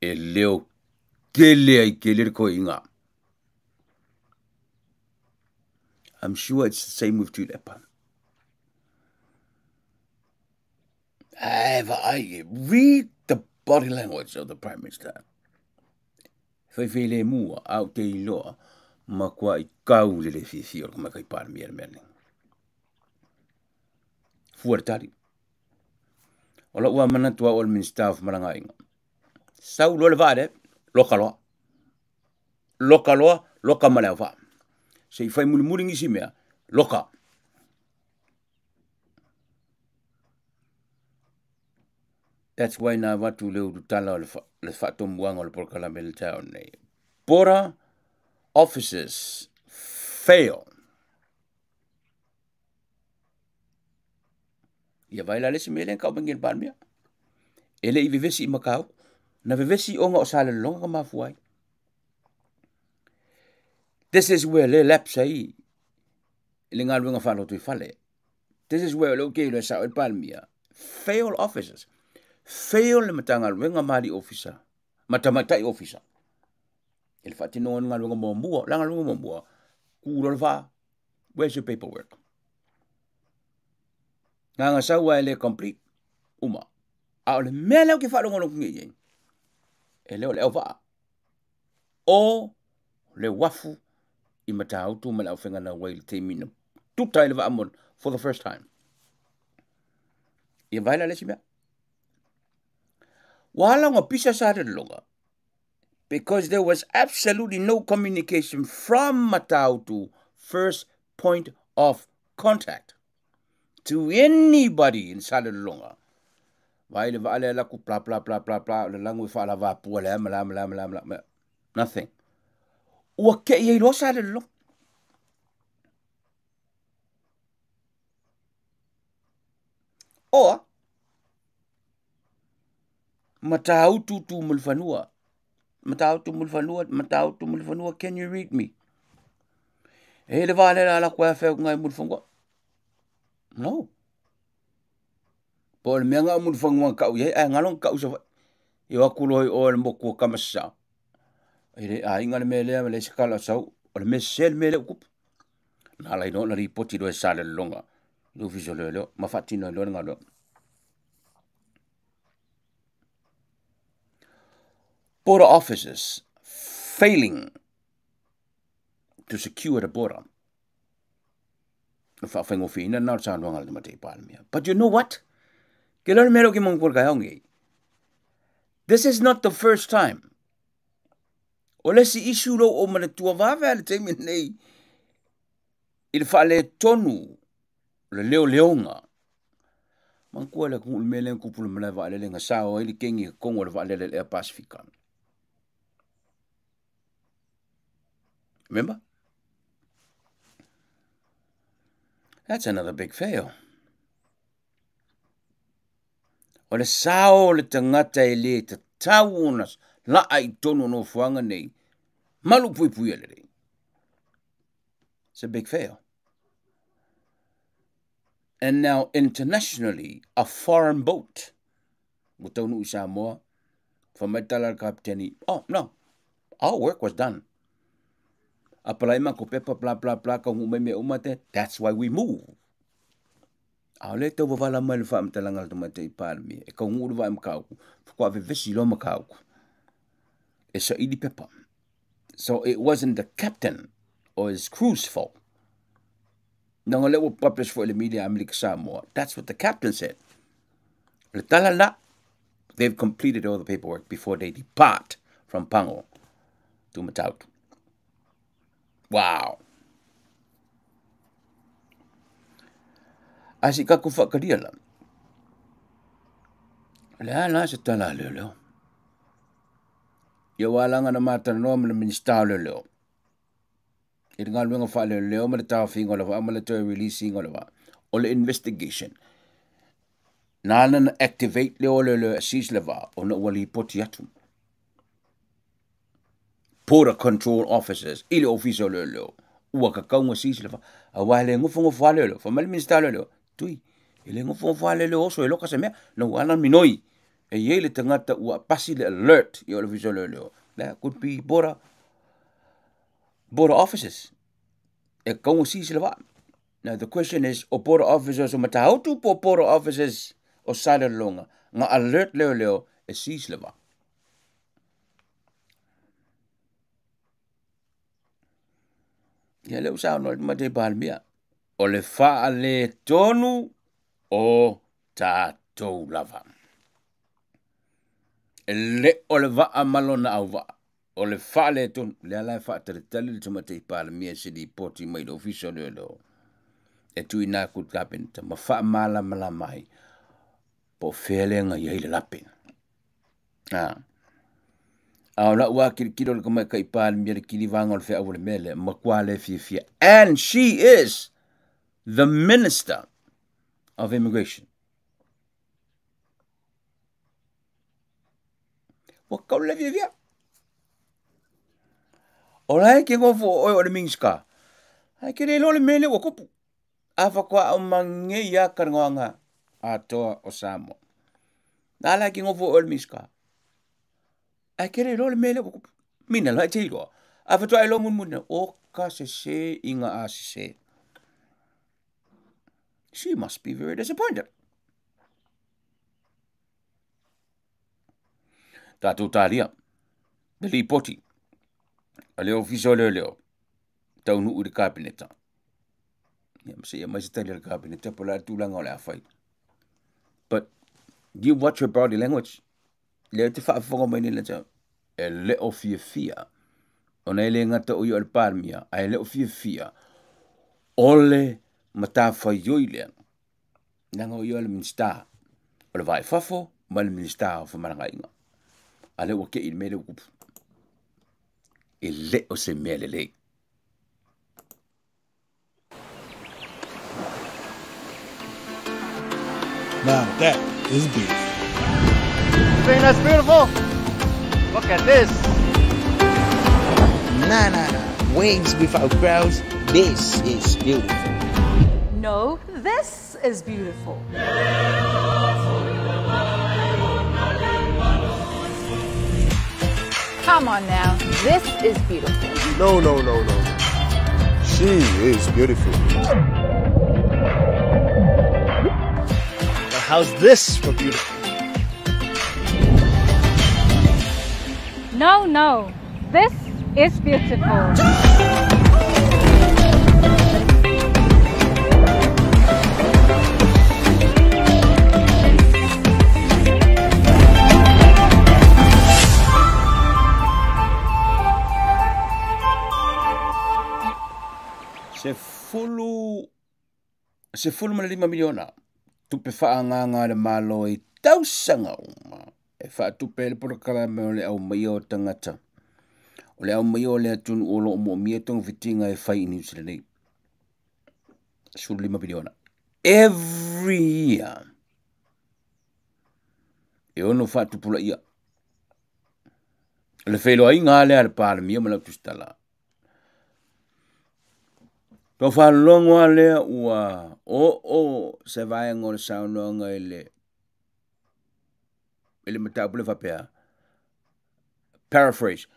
e leo tele ai tele le toeaiga. I'm sure it's the same with Tuilaepa. Ae vaai, read the body language of the Prime Minister. Faifai le mua, a o te iloa, matua i kau le le fiafia o le Tamaitai Palemia le mea lenei. Fua le tali. O lau manatu au o le Minista o Femalagaaiga. Sau loa le vaa lea, loka loa. Loka loa, loka ma le auvaa. Se i fai mulimuli nisi mea, loka. That's why na avatu le ulutala o le faatomuaga o le polokalame le taeao nei. Border officers fail. Ia vai la le isi mea lea na tau mai nei e le Palemia. E le i vevesi i Macau, na vevesi ona o Salelologa na mafua ai. This is where le lapse ai le galuega faalotoifale. This is where o lea ou te iloa e sao ai le Palemia, Fail officers. Fail le Matagaluega ma alii ofisa ma tamaitai ofisa i le faatinoga o le galuega muamua. O le a galuega muamua? Ku loa le vaa. Where's your paperwork? Gaga sau ae le complete. Uma. A o le mea lea ou te faalogologo nei i ai, e le o le auvaa o le uafu i Matautu ma le aufaigaluega i le taimi na tuta ai le vaa mo for the first time. Ia vaai la le isi mea. Ua ala ona pisa Salelologa because there was absolutely no communication from Matautu first point of contact to anybody in Salelologa. Vai le vaa lea laku bla bla bla bla bla o le lagu e faalavapua le a ma le a ma le a ma le a ma le a. Nothing. Ua kei ai loa Salelologa. Oa Matautu tu Mulifanua. Matautu Mulifanua, Matautu Mulifanua, can you read me? E le vaa lea la koe afea ngai Mulifanua. No. Po o le mea nga Mulifanua kau iai, ae ngalo kau sa i o aku loa i o le moku o Kamasasao. E le aiga le mea lea ma le isi kala o sau, o le mea sese le mea lea ua tupu. Na ala ai loa ona lipoti loa e Salelologa i le ofisa o leoleo ma faatino ai loa le galuega. Border officers failing to secure the border. O faafaigofieina lena o le saunoaga a le Tamaitai Palemia. But you know what? Ke leo le mea lea o ke manatua i le taeao lenei. This is not the first time. O le isi issue lou o manatua vave lava i le taimi lenei i le faaletonu o le leoleoga. Manatua le atunuu i le mea lea na tupu i le malae vaalele na sao ai le kegi i totonu o le vaalele a le Air Pasifika. Remember? That's another big fail. O le sao o le tagata e le tatau ona laa i totonu o nofoaga nei, malupuipuia lelei. It's a big fail. And now internationally, a foreign boat ua taunuu i Samoa, fai mai le tala a le kapiteni, oh no, our work was done. Apalai matou pepa bla bla bla taunuu mai mea uma te, that's why we move. A o lea e tau wavala mai le faamatalaga a le Tamaitai Palemia, e taunuu le vaa i Matautu, faatoa vevesi loa Matautu e saili pepa. So it wasn't the captain or his crew's fault. Leaga o lea ua publish foi i le media a Amerika Samoa. That's what the captain said. O le tala la, they've completed all the paperwork before they depart from Pango to Matautu. Wow. A si kaku whakaria la. Le a la se tala leo leo. Ia wā langa na mātalanoa ma le Minista o Leoleo. I le galuega faaleoleo ma le taofiga o le vaa ma le toe release-ina o le vaa. O le investigation. Nāna na activate le o leoleo e seize le vaa ona ua lipoti atu. Border Control Officers i le Ofisa o Leoleo ua kakau na seize le vaa. Aua e le nofonofo lava leoleo. Fai mai le Minisita o Leoleo, Tui, e le nofonofo lava leoleo oso e loka se mea. Na ua ala minoi e i ai le tagata ua pasi le alert i o le Ofisa o Leoleo. That could be border border officers e kakau na seize le vaa. Now the question is, o border officers o Matautu po o border officers o Salelologa na alert leoleo e seize le vaa. Ia lea ua saunoa le Tamaitai Palemia, o le faaletonu o tatou lava. E le o le vaa ma lona auvaa, o le faaletonu. Lea la e faatalitali le Tamaitai Palemia i se lipoti mai le Ofisa o Leoleo e tuuina atu i le Kapeneta ma faamalamalama ai po o fea lea na i ai le lape. A. A o lau lava tilotilo i le Tamaitai Palemia i le kilivaga o le feau o le mea lea, matua le fiafia. And she is the Minister of Immigration. Ua tau le fiafia. O la e ke nofo o oe o le Minista, ae ke le iloa le mea lea ua tupu. A faatoa aumai nei lava talanoaga atoa o Samoa. Na ala ki ngofo o le Minisita. Ae kele iloa le mea lea ua kupu. Mina la e te iloa. A faatoa e iloa mulimuli, o ka sese i nga a sese. She must be very disappointed. Tatou talia le lipoti a le Ofisa o Leoleo taunuu i le Kapeneta. Ia, ma seia mai se tali a le Kapeneta po o le a le tulaga o le a fai. But you watch her body language. Lea te faafofoga mai nei le tau. E le o fiafia ona e le gata o ia o le Palemia, ae le o fiafia o le matafaioi lea, leaga o ia o le Minisita o le Va i Fafo ma le Minisita o Femalagaaiga. A lea ua kei i le mea lea ua kupu. E le o se mea lelei. Now that is beautiful. You think that's beautiful? Look at this. Nah, nah, nah. Waves without crowds. This is beautiful. No, this is beautiful. Come on now, this is beautiful. No, no, no, no. She is beautiful. But how's this for beautiful? No, no, this is beautiful. Se 15 miliona tupe faaagaaga a le Malo i tausaga uma e faatupe ai le polokalame o le aumaia o tagata o le aumaia o le atunuu o lo o moomia togafitiga e fai i Niu Sila nei. 15 miliona every year e ono faatupulaia. O le feiloaiga lea a le Palemia ma lau tusitala. Tau faalologo lava lea ua oo se vaega o le saunoaga i le i le mataupu lea faapea, paraphrase,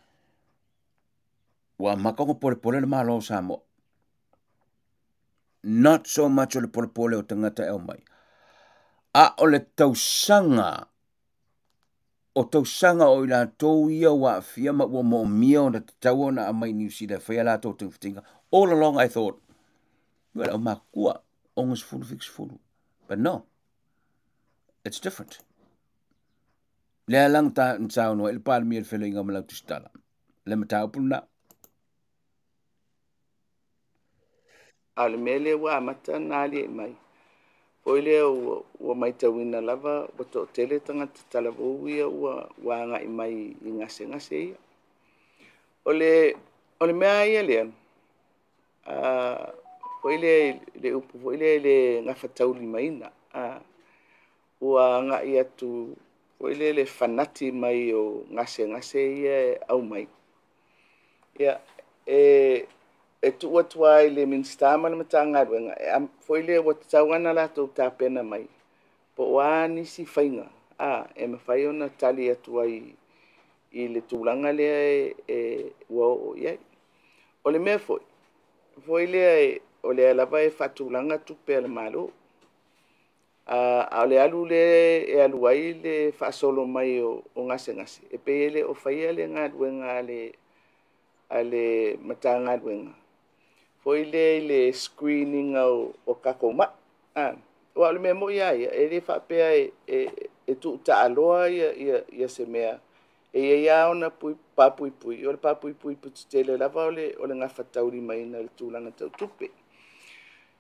ua amata ona polepole le Malo o Samoa. Not so much o le polepole o tagata e aumai, a o le tausaga o tausaga o i latou ia ua aafia ma ua moomia ona tatau ona aumai i Niu Sila e fai a latou togafitiga. All along I thought, ua le aumakua, 60, 70. But no, it's different. Lea la na saunoa ai le Palemia i le feloiga ma lau tusitala. Le mataupu lena. A o le mea lea ua amata ona aliae mai, foi lea ua, ua matauina lava ua toatele tagata talavou ia ua, ua agai mai i gasegase ia. O le, o le mea ia lea, a, foi lea le upu foi lea i le gafataulimaina, a, ua agai atu foi lea le fanati mai o gasegase ia e aumai. Ia, e, e tuu atu lava i le Minisita ma le Matagaluega, e, foi lea ua tatau ona latou tapena mai, po o a nisi faiga a, e mafai ona tali atu ai i le tulaga lea e, e ua oo i ai. O le mea foi, foi lea o lea lava e faatulaga tupe a le Malo. A, a o le alu lea e alu ai le faasolo mai o, o gasegase, e pei e le o faia le galuega a le, a le Matagaluega foi lea i le screening o, o tatou mai. A, aua o le mea moi lava ia, e le faapea e, e, e tuutaaloa ia, ia, ia se mea, e i ai lava ona papuipui, o le papuipui pito tele lava o le, o le gafataulimaina i le tulaga tau tupe.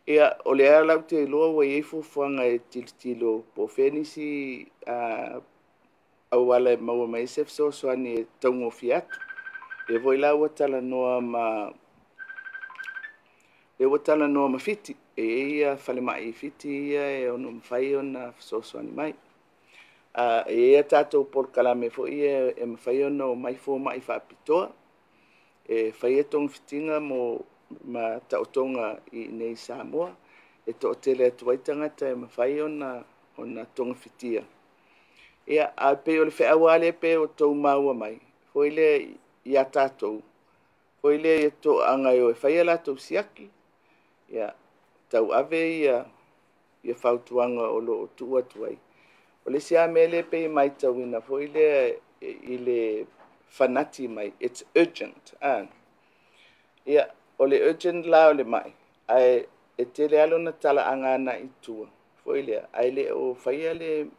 Ia, o lea la ou te iloa ua i ai fuafuaga e tilotilo po o fea nisi a, auala e maua mai ai se fesoasoani e taugofie atu. Lea foi la ua talanoa ma lea ua talanoa ma Fiti, e i ai ia falemai i Fiti ia e ono mafai ona fesoasoani mai. A, e i ai a tatou polokalame foi ia e mafai ona omai fomai faapitoa e faia togafitiga mo ma taotoga i inei i Samoa e toatele atu ai tagata e mafai ona ona togafitia. Ia, ae pei o le feau lava lea pei ua outou maua mai foi lea ia tatou, foi lea i toaga e o e fai a latou siaki, ia, tauave ia fautuaga o lo o tuu atu ai. O le isi lava mea lea e pei e matauina foi lea i le fanati mai, it's urgent. Ia, o le urgent la o le mai, ae e tele lava lona talaaga agai i tua foi lea, ae le o faia le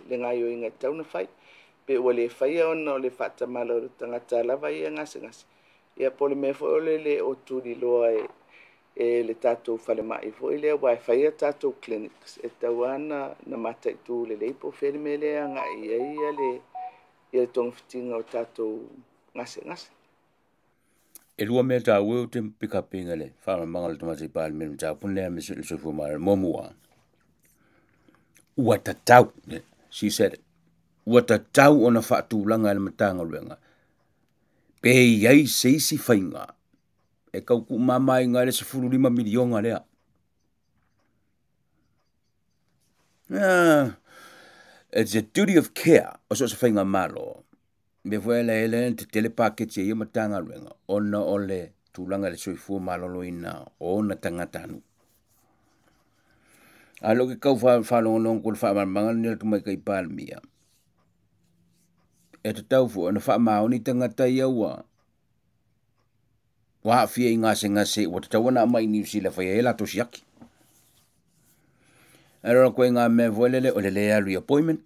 gaoioiga e tatau ona fai. Pe ua le faia ona o le faatamala o le tagata lava ia e gasegase, ia po o le mea foi o le le o tuliloa e le tatou falemai foi lea, aua e fai a tatou clinics, e tatau lava ona mataitu lelei po o fea le mea lea e agai i ai le togafitiga o tatou gasegase. E lua mea taua ou te pick up ina le faamalamalamaga a le Tamaitai Palemia i le mataupu lenei aemaise le soifua maloloina. Muamua, ua tatau, she said it, ua tatau ona faatulaga e le Matagaluega pe i ai se isi faiga e tau tuumamaina ai le 15 miliona lea. It's a duty of care o so o se faigamalo. Mea foi lea e ala ai ona tetele paketi a ia Matagaluega ona o le tulaga i le soifua maloloina o ona tagatanuu. A o lea ou te tau faalogologo atu i le faamalamalamaga lenei a le Tamaitai Palemia, e tatau foi ona faamaoni tagata ia ua aafia i gasegase ua tatau ona aumai i Niu Sila e fai ai a latou siaki. Ae o le ituaiga mea foi lele o le le alu i appointment,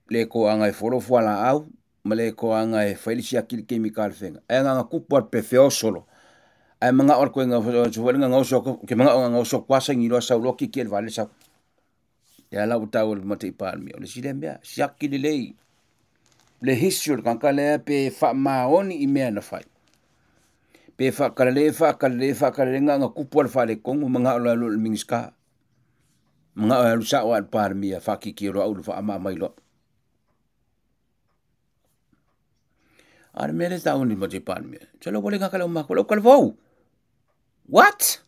le toaga e folo fualaau, ma le toaga e fai le siaki i le taimi talafeagai. Ae na ona tupu lava pe feosolo, ae manao le ituaiga foi lele na oso atu, ou te manao na oso atu lava saini loa sau loa kiki e le vaalele sau. Lea la ua taua e le Tamaitai Palemia, o le isi lea mea, siaki lelei le history o le tagata lea pe faamaoni i mea na fai. Pe faakalale, faakalale, faakalale, na ona tupu lava le faaletonu, manao loa e alu i le Minisita. Manao e alu sao lava i le Palemia, faatietie loa au i le faaamaama loa. A o le mea lea e taua e le Tamaitai Palemia, sole ua le gata i lau matua, lau talavou. What?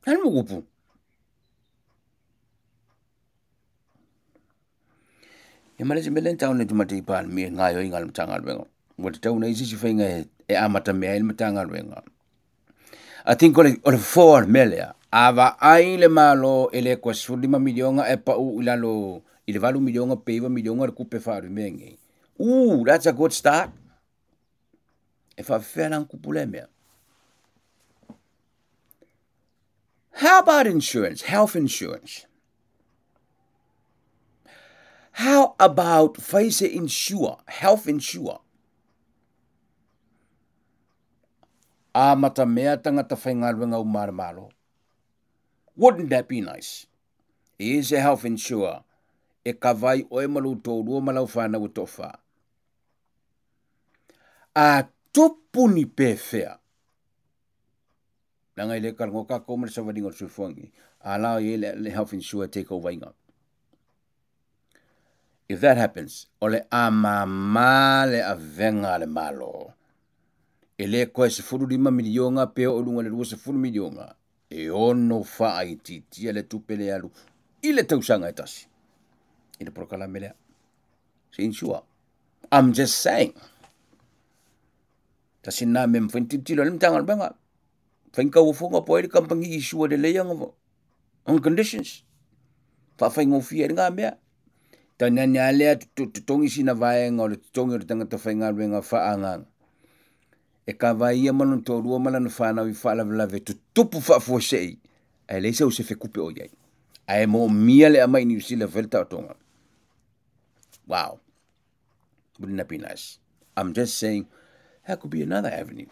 Le a le mea ua tupu? Ia ma le isi mea lea na taua e le Tamaitai Palemia i le gaoioiga a le Matagaluega, ua tatau ona i ai se isi faiga e amatamea ai le Matagaluega. I think o le fofo o le mea lea, a vaai le Malo e le toe 15 miliona ae pau i lalo i le 8 miliona pe 9 miliona le tupe faaalu i mea nei. Ooh, that's a good start. E faafefea la ona tupu lea mea? How about insurance, health insurance? How about fai se insure, health insure? Amatamea tagata faigaluega uma a le Malo. Wouldn't that be nice? E i ai se health insure e kava ai oe ma lou toalua ma lau fanau e toafa. A tupu ni pefea, leaga e le talanoa tatou ma le savaliga o le soifuaga nei, a la e i ai le health insure e take over ina. If that happens, o le a mama le avega a le Malo. E le toe 15 miliona pe oo i luga i le 20 miliona, e ono faaitiitia le tupe le alu i le tausaga e tasi i le polokalame lea. Se insure. I'm just saying. Tasi lena mea mafai ona tilotilo ai le Matagaluega. Fai ni tauofoga po o ai le kamupani insure lelei ona conditions. Faafaigofie ai lena mea. Tainane lava lea totogi sina vaega o le totogi o le tagata faigaluega faaagaaga e kava ai ia ma lona toalua ma lana fanau i faalavelave tutupu faafuasei ae leai sau sefe tupe o i ai. Ae moomia le aumai i Niu Sila e fai le taotoga. Wow. Wouldn't that be nice? I'm just saying that could be another avenue.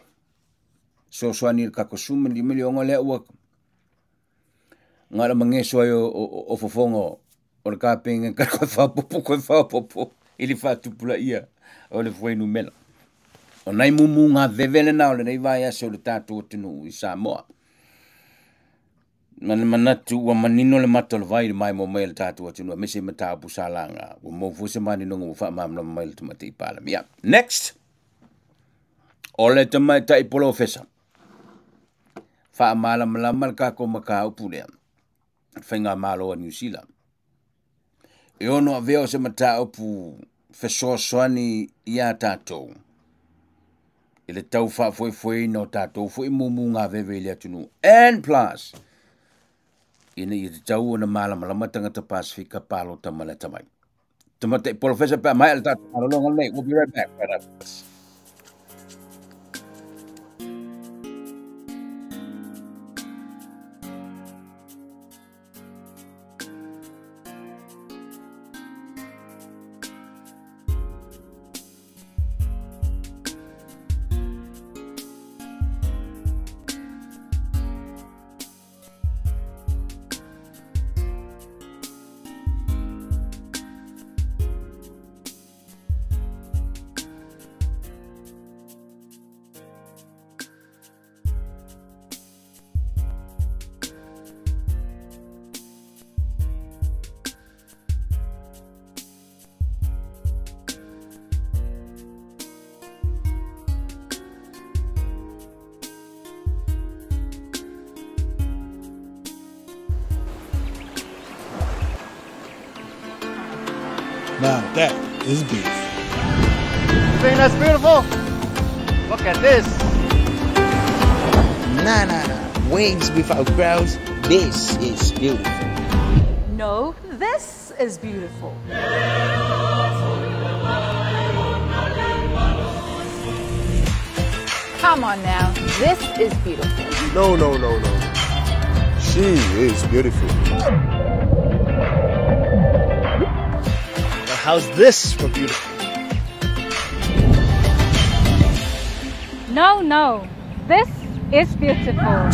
Fesoasoani i le tatou 15 miliona lea ua na o le mageso ai o fofoga o le kapeneta koe faaopoopo koe faaopoopo i le faatupulaia o le fuainumera. O nai mumuga veve lena o lenei vaiaso i le tatou atunuu i Samoa. Ma le manatu ua manino le mata o le vai i le maimoa mai a le tatou atunuu aemaise i mataupu sa laga. Ua maua foi se maninoga ua faamalamalama mai e le Tamaitai Palemia. Next! O le tamaitai polofesa, faamalamalama le tatou mataupu lea, faigamalo a Niu Sila. E ono avea o se mataupu fesoasoani iā tatou i le tau faafoefoeina o tatou foi mumuga veve i le atunuu. And plus, ina ia tatau ona malamalama tagata Pasefika palota ma le atamai. Tamaitai polofesa pe a maea le tatou malologa lenei. We'll be right back right after this. Now that is beautiful. You think that's beautiful? Look at this. Nah, nah, nah. Waves without crowds. This is beautiful. No, this is beautiful. Come on now, this is beautiful. No, no, no, no. She is beautiful. But how's this for beautiful? No, no, this is beautiful.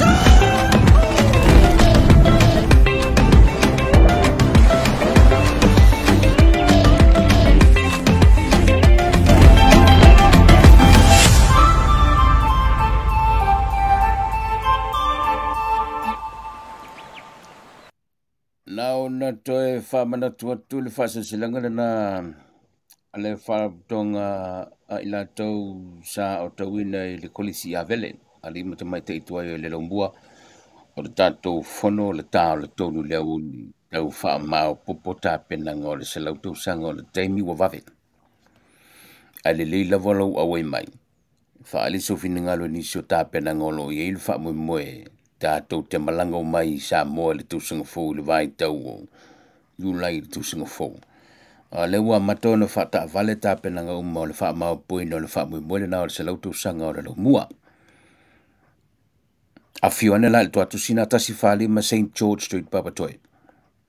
Na ona toe faamanatu atu le faasilasilaga lena a le Faalapotopotoga a i latou sa aotauina i le Kolisi i Avele, alii ma tamaitai tuai o le Laumua o le tatou Fono o le Ta o le Tolu i le aoauli tau faamaopoopo tapenaga o le 100 tausaga o le taimi ua vave. Ae lelei lava lou auai mai, faaali sou finagalo i nisi o tapenaga o lo o i ai le faamoemoe tatou te malaga mai i Samoa i le tausaga fou i le vaitau o Iulai i le tausaga fou. A lea ua amata ona faataavale tapenaga uma o le faamaopoopoina o le faamoemoe lena o le 100 tausaga o le Laumua. Afio ane la i le Toatusina 145 St George Street, Papatoe.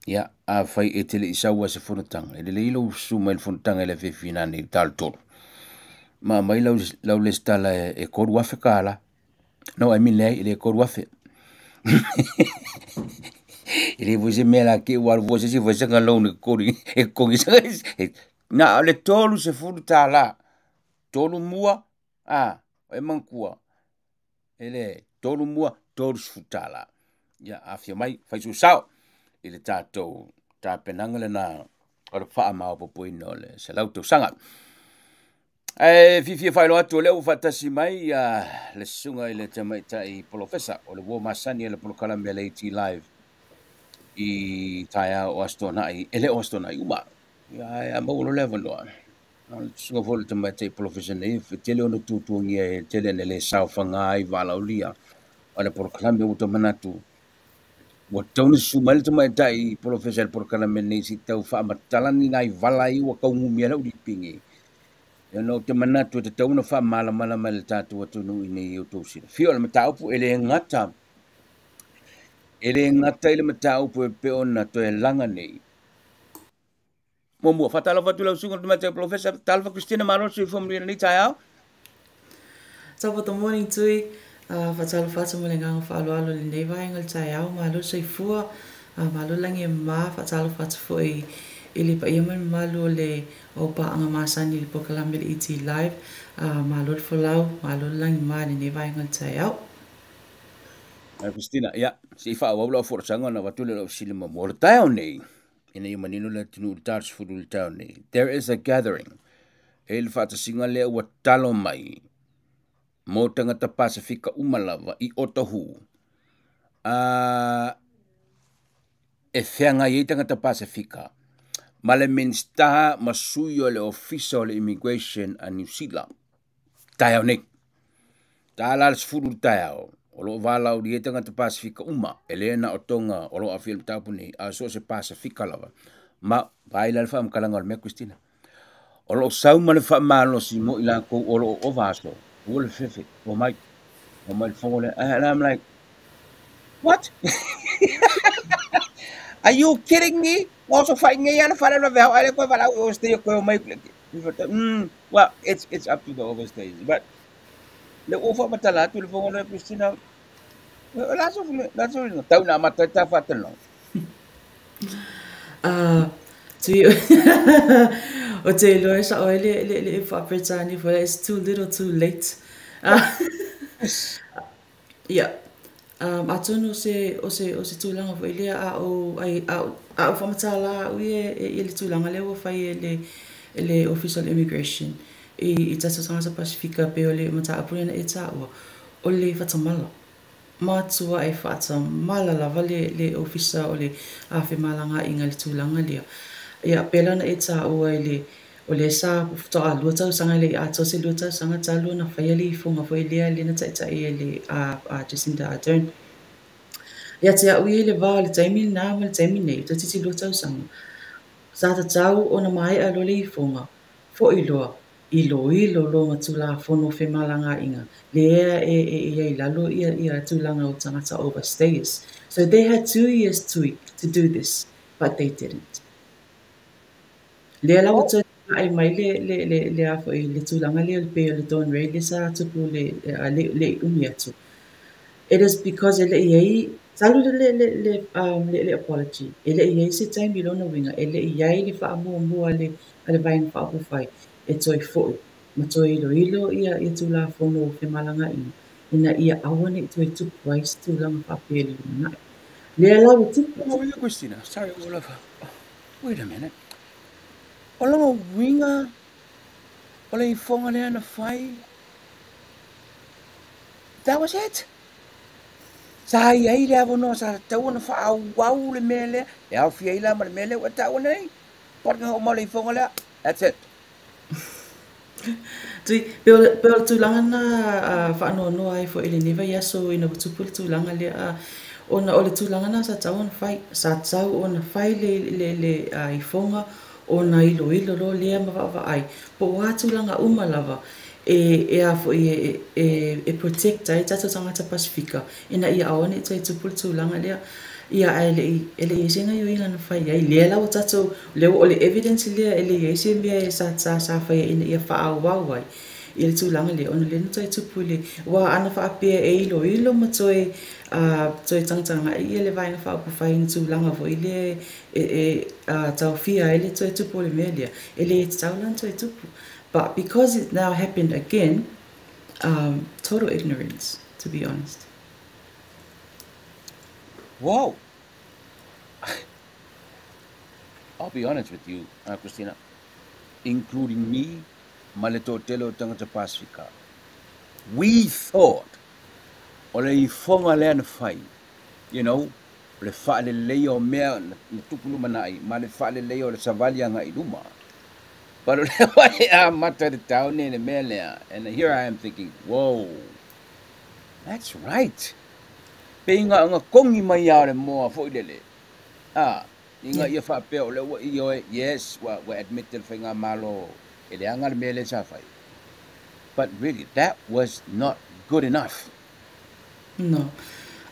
Ia, afai e te le i sau a se fonotaga, e lelei lou susu mai i le fonotaga i le afiafi nanei i le talo tolu. Ma aumai lau, lau lesitala e 3,000 tala. No, I mean leai, e le 3,000. E le foi se mea la ke ua alu fua se isi fai sanga loan e kori e kogi sanga e na o le $30. Tolu mua, a, e manatua, e le tolu mua, $30. Ia, afio mai, fai sou sao i le tatou tapenaga lena o le faamaopoopoina o le 100 tausaga. Ae fiafia faailoa atu o lea ua faatasi mai le susuga i le tamaitai polofesa o le uo masani o le polokalame a le AT Live i taeao o Aso Toonai, e le o Aso Toonai uma. Ia, ae a maua loa le avanoa, o le susuga foi o le tamaitai polofesa nei, e tele ona tuatuagia e tele ina le saofaga ai valaaulia o le polokalame ua ta manatu ua tatau ona susu mai le tamaitai polofesa i le polokalame nei se i tau faamatala ni nai vala ia ua taugumia lau lipigi. Ona ou te manatu e tatau ona faamalamalama e le tatou atunuu ina ia outou silafia. O le mataupu e le gata, e le gata i le mataupu e pei ona toe laga nei. Muamua, faatalofa atu i lau susuga i le Tamaitai Polofesa, talofa Christina, malo le soifua manuia i lenei taeao. Top of the morning Tui, faatalofa atu ma le agaga faaaloalo i lenei vaega o le taeao, malo le soifua, malo le lagi e mama, faatalofa atu foi i le paia ma le mamalu o le aupaaga masani i le polokalame le ET Live, malo le folau, malo le lagi mama i lenei vaega o le taeao. Ai Christina, ia, se i faaauau lau folasaga ona avatu lea o lau fesili muamua. O le taeao nei, ina ia manino le atunuu i le ta 10 i le taeao nei, there is a gathering, e i le faatasiga lea ua talo mai Mo tagata Pasefika uma lava i Otahuhu. E feagai ai tagata Pasefika ma le Minisita ma sui o le Ofisa o le Immigration a Niu Sila taeao nei. Ta la le 10 i le taeao, o loo valaaulia ai tagata Pasefika uma, e le na o Toga o loo aafia i le mataupu nei, a so o se Pasefika lava. Ma vaai la le faamatalaga o le mea, Christina. O loo sau ma le faamalosi mo i lakou o loo ova aso, ua le fefe, omai, omai le fogo lea. And I'm like, "What? Are you kidding me?" Oso fai ngai ana fale la veo ale ko vala o stay ko mai. Well, it's up to the overstays. But le ofa matala atu le fogo le Christina. La so la so tau na mata ta fatalo. Tui, o te iloa e sao ai le faa-Peretania foi, it's too little too late. Ia, atonu o se tulaga foi lea a ou ai a ou faamatala au ia i le tulaga lea ua fai e le Office of Immigration i tatou tagata Pasefika pe o le mataupu lena e taua o le faatamala matua e faatamala lava le ofisa o le femalagaaiga le tulaga lea. Ia pei la ona e taua i le o lea sa faatoa 2 tausaga le i atoa se 2 tausaga talu ona faia le ifoga foi lea na taitai e le a Jacinda Ardern. Ia te au ia i le va o le taimi lena ma le taimi nei, toeitiiti 2 tausaga. Sa tatau ona maea loa le ifoga, foi loa, iloilo loa ma Tulafono femalagaaiga, lea e i ai lalo ia tulaga o tagata overstayers. So they had 2 years to do this, but they didn't. Lea la ua toe ai mai le a foi le tulaga lea pei o le Dawn Raid le sa tupu le umi atu. It is because e le i ai talu le apology. E le i ai se taimi lona uiga, e le i ai le faamuamua a le Vaega Faaupufai e toe foi ma toe iloilo ia Tulafono o femalagaaiga ina ia aua ne i toe tupu ai se tulaga faapea i le lumanai. Lea la ua tupu. Oh, Christina, sorry, Oliver. Wait a minute. O lona uiga, o le ifoga lea na fai. That was it. Sa i ai le avanoa sa tatau ona faaauau le mea lea. E aofia ai la ma le mea lea ua taua nei. Paka o ma le ifoga lea. That's it. Tui, pe o le tulaga na faanoanoa ai foi i lenei vaiaso ina ua tupu le tulaga lea ona o le tulaga na sa tatau ona fai. Sa tatau ona fai le ifoga ona iloilo loa lea ma vaavaai. Po o a tulaga uma lava e a foi e protect ai tatou tagata Pasefika ina ia aua ne i toe tupu le tulaga lea. Ia ae le i ai se gaoioiga na fai ai. Lea la ua tatou, lea o le evidence lea e le i ai se mea e sa faia ina ia faaauau ai i le tulaga lea ona lea na toe tupu i le ua ana faapea e iloilo ma toe tagatagai ia le Vaega Faaupufai i ni tulaga foi lea e taofia ai le toe tupu o le mea lea. E le tatau la ona toe tupu. But because it now happened again, total ignorance, to be honest. Whoa. I'll be honest with you, Christina, including me, ma le toatele o tagata Pasefika. We thought, o le ifoga lea na fai, le faaleleia o mea na tupu lumanai, ma le faaleleia o le savali agai i luma. But o le wai a mata le tau nei le mea lea. And here I am thinking, "Whoa, that's right." Pe inga nga kongi mai a le moa foi lele. Ah, inga ia faapea o le ua i oe, yes, ua admit le faigamalo e leaga le mea lea sa fai. But really, that was not good enough. No.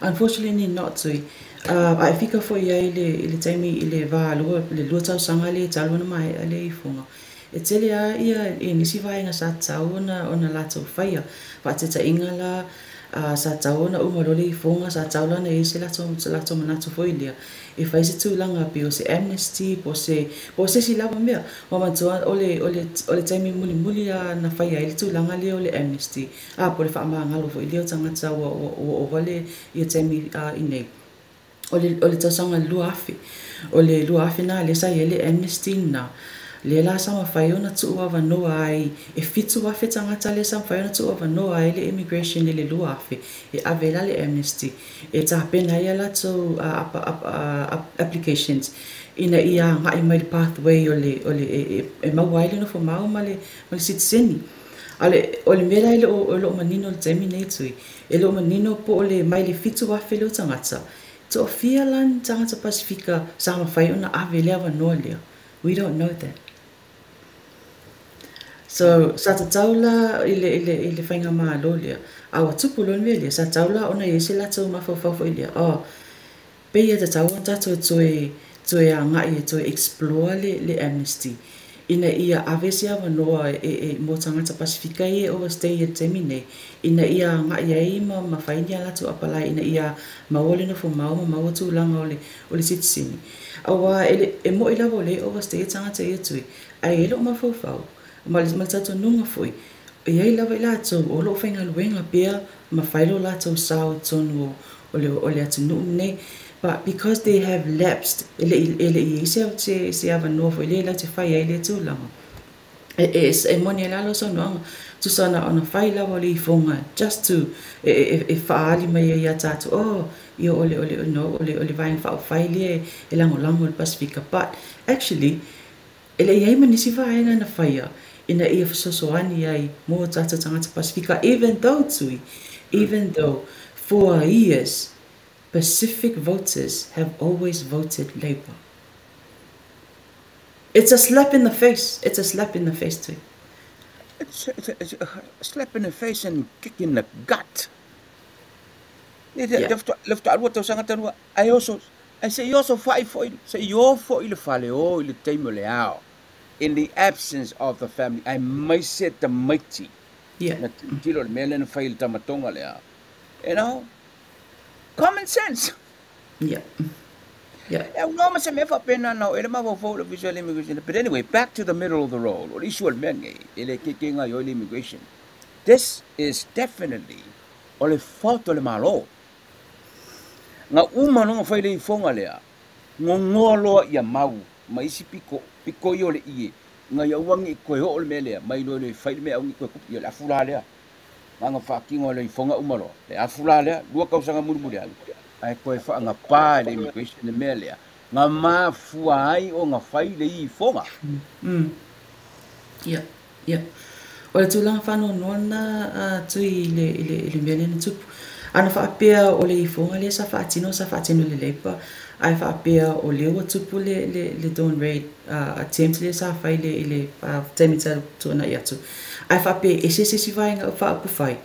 Unfortunately not, Tui. A e fika foi ai i le taimi i le va lua, le 2 tausaga le talu ona maea le ifoga. E tele a ia i nisi vaega sa tatau ona latou faia. Faataitaiga la, sa tatau ona uma loa le ifoga, sa tatau la ona i ai se latou manatu foi lea. E fai se tulaga pe o se amnesty, po o se isi lava mea. Ua manatua o le taimi mulimuli a na faia ai le tulaga lea o le amnesty. A po o le faamagalo foi lea o tagata ua ova le ia taimi i nei. O le tausaga 2000. O le 2000 na lea sa i ai le amnesty na. Lea la sa mafai ona tuu avanoa ai e 7,000 tagata lea sa mafai ona tuu avanoa ai le immigration i le 2,000 e ave la le amnesty e tapena ai a latou applications ina ia agai mai le pathway o le e maua ai le nofomau ma le sitiseni. A o le mea la e le o manino i le taimi nei, Tui, e le o manino po o le mai le 7,000 lea o tagata, toafia la ni tagata Pasifika sa mafai ona ave le avanoa lea. We don't know that. So, sa tatau la i le faigamalo lea, a ua tupu loa le mea lea, sa tatau la ona i ai se latou mafaufau foi lea, oh, pei e tatau ona tatou toe agai e toe explore le amnesty, ina ia ave se avanoa e mo tagata Pasifika ia e overstay i le taimi nei, ina ia agai ai ma fai ni a latou apalai ina ia maua le nofomau ma maua tulaga o le sitiseni. Aua e mo'i lava o lea e overstay tagata ia, Tui, ae e leo mafaufau, ma le talitonuga foi, e iai lava i latou o loo faigaluega pea ma fai lo latou sao i totonu o le atunuu lenei. But because they have lapsed, e le i ai se avanoa foi lea latou te fai ai lea tulaga. E moni ai la lau saunoaga, tusa ona fai lava o le ifoga just to e faaali mai ai ia tatou, oh, ia o le no, o le vaega faaupufai lea e lagolago i le Pasifika. But actually, e le i ai ma nisi vaega na faia ina ia fesoasoani ai mo tatou tagata Pasifika, even though, Tui, even though for years Pacific voters have always voted Labour. It's a slap in the face. It's a slap in the face too. It's a slap in the face and kick in the gut. Le faatoa tausaga talu ai oso ai se i oso fai foi se i ofo i le fale o i le taimi o le ao. In the absence of the family, ai mai se tamaiti. Na tilo le mea lea na fai i le tamatonga lea. Common sense. E no ma se mea faapena na e le mafaufau le visual immigration. But anyway, back to the middle of the road. O le issue o le mea nei, e le keke i o le immigration. This is definitely o le fault o le malo. Nga uma no fai le ifonga lea. Ngongoa loa ia mau, ma isi piko, piko i o le ie. Nga ia uangi i koe o le mea lea, mai loa le fai le mea au i koe kupi, le afula lea. Nga whaakingo le ifonga uma loa. Le afula lea, lua kausanga mulimuli alu. Ai koe whaanga pā le immigration le mea lea. Nga mafua ai o nga fai le ifonga. Yeah, yeah. O le tulaga faanoanoa Tui i le mea lea na tupu. Ana faapea o le ifoga lea sa faatino le Labour, ae faapea o lea ua tupu le Dawn Raid attempt lea sa fai i le taimi tuanai atu. Ae faapea e ese se isi vaega faaupufai.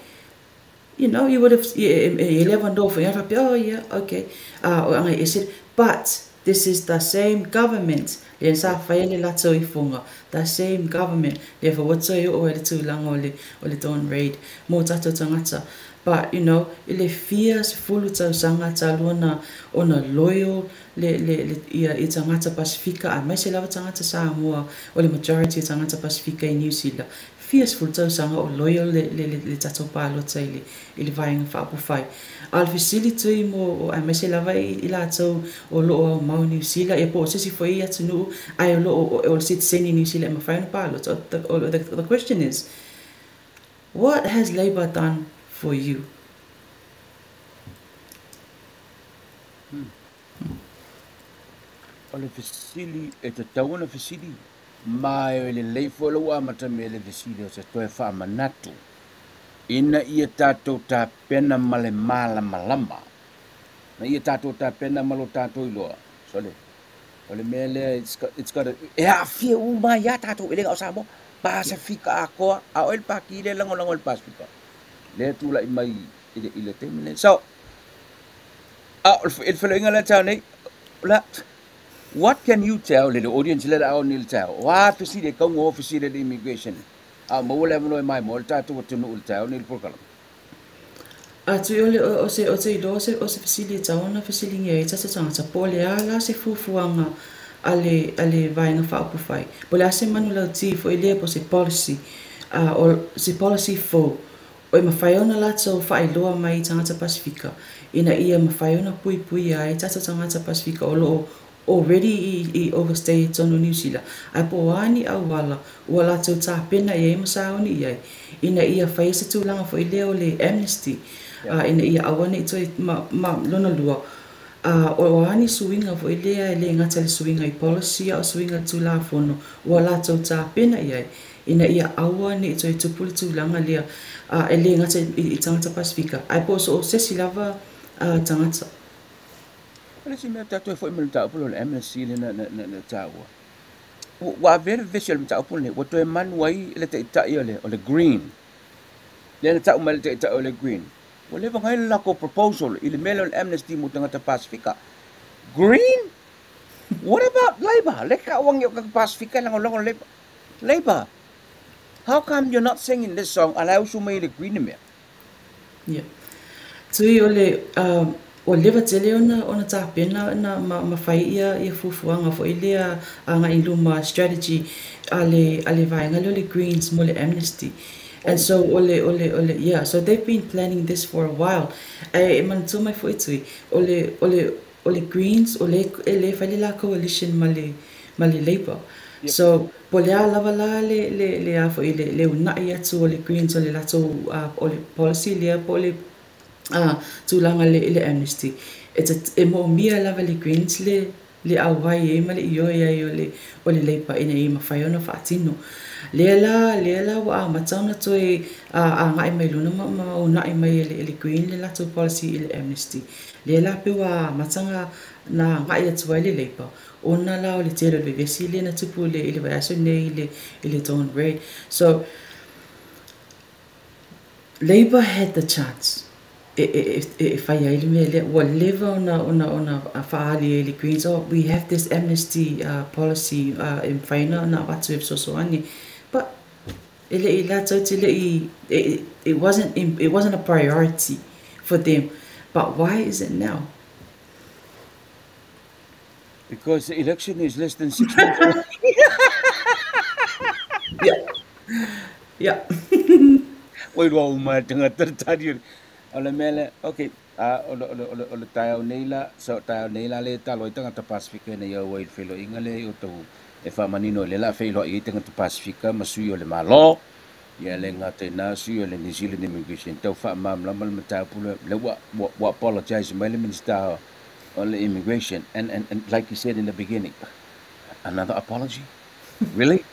You would have e le avanoa foi faapea, oh yeah, okay. O anga ese, but this is the same government lea sa faia le latou ifoga, the same government lea fa ua toe oo ai le tulaga o le Dawn Raid mo tatou tagata. But i le fia sefulu tausaga talu ona loyal le ia i tagata Pasifika, aemaise lava tagata Samoa, o le majority o tagata Pasifika i New Zealand. Fia sefulu tausaga o loyal le tatou palota i le vaega faaupufai. A o le fesili, Tui, mo aemaise lava i latou o loo aumau New Zealand, ia po o se isi foi atunuu, ae o loo o le sitiseni New Zealand e mafai ona palota. The question is, what has Labour done for you? O le fesili, e tatau ona fesili, ma e lelei foi lou amata me le fesili o se toe faamanatu. Ina ia tatou tapena ma le malamalama. Na ia tatou tapena ma lo tatou iloa. Sole, o le mea lea, it's got a, e aafia uma ia tatou, e le o Samoa. Pasifika atoa, a o le paki le lagolago le Pasifika. Lea tulai mai i le taimi nei. So, a o le feloiga lea tau nei, la, what can you tell le audience le ao ni le tau? O a fesili e kaunga o fesili le immigration. A maua le avanoa e mai mo le tatou atunuu le tau nei le polokalame. Atu o le o se o te iloa o se fesili e tau ona fesiligia ai tatou tagata po o le a la se fuafuaga a le vaega faaupufai. Po o le a se manulauti foi lea po o se policy o se policy fou o e mafai ona latou faailoa mai i tagata Pasifika ina ia mafai ona puipuia ai tatou tagata Pasifika o loo already i overstay i totonu o Niu Sila, ae po o a ni auala ua latou tapena i ai ma sauni i ai, ina ia faia se tulaga foi lea o le amnesty, ina ia aua ne i toe ma lona lua, o a ni suiga foi lea e le gata i le suiga i policy a o suiga i le Tulafono ua latou tapena i ai, ina ia aua ne i toe tupu le tulaga lea, e le gata i tagata Pasefika, ae po o so o se isi lava tagata. O le isi mea tatou e foi mai le mataupu lea o le amnesty lea na taua, ua avea le vevesi o le mataupu lenei, ua toe manu ai le taitai o le Green, lea na tau mai le taitai o le Green, ua leva ona i ai le latou proposal i le mea lea o le amnesty mo tagata Pasefika. Green? What about Labour? Le ka uangi o tagata Pasefika e lagolago le Labour. Labour, how come you're not singing this song a la e usu mai i le Green le mea? Yeah. Tui o le ua leva tele ona tapena na ma fai ia fuafuaga foi lea agai i luma strategy a le vaega lea o le Greens mo le amnesty. And so o le o le o le yeah, so they've been planning this for a while. Ae e manatua mai foi Tui, o le o le o le Greens o le e le fai le la coalition ma le ma le Labour. So po o le a lava la le le le a foi le le uunai atu o le Greens o le latou o le policy lea po o le tulaga i le amnesty, e moomia lava e le Greens le le auai ai ma le ioe ai o le o le Labour ina ia mafai ona faatino. Lea la lea la ua amata ona toe agai mai luna ma uunai mai e le Green le latou policy i le amnesty. Lea la pei ua amata na agai atu ai le Labour ona la o le tele o le vevesi lea na tupu i le vaiaso nei i le Dawn Raid. So Labour had the chance e fai ai le mea lea. Ua leva ona faaali ai le Greens, oh, we have this amnesty policy e mafai ona avatu e fesoasoani. But e le i latou te le i, it wasn't a priority for them. But why is it now? Because the election is less than 6 months away. Oi roa uma tangata tari. O le mea lea, okay, o le taeao nei la, so taeao nei la le talo ai tagata Pasefika ina ia auai i le feiloaiga lea i o tou e faamanino i le la feiloai ai tagata Pasefika ma sui o le Malo. Ia le gata i na sui o le New Zealand Immigration. Tau faamalamalama le mataupu lea, lea ua apologize mai le Minister o le Immigration. And like you said in the beginning, another apology? Really?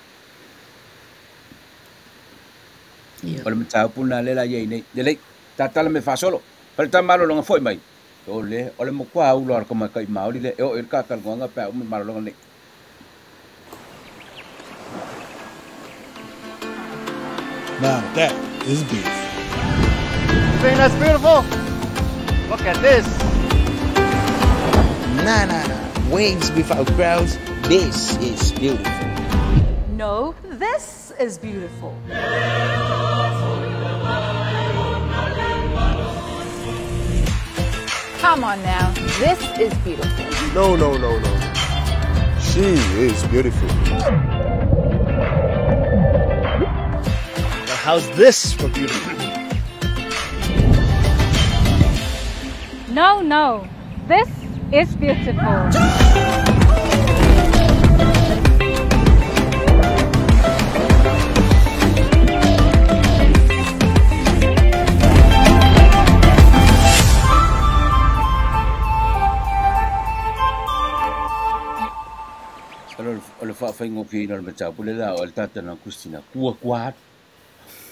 Yeah. O le mataupu na le la iai nei. Lelei, tatala me faasolo. Fale malologa foi mai. O le, o le matua ulo a le kamaikai Maori le e o e le kakalagoga pe a uma le malologa nei. Now that is beautiful. Think that's beautiful? Look at this. Nah, nah, nah. Waves without crowds. This is beautiful. No, this is beautiful. Come on now, this is beautiful. No, no, no, no. She is beautiful. Now how's this for beautiful? No, this is beautiful. O le faafaigofieina o le mataupu le la o le tatana Christina kua kua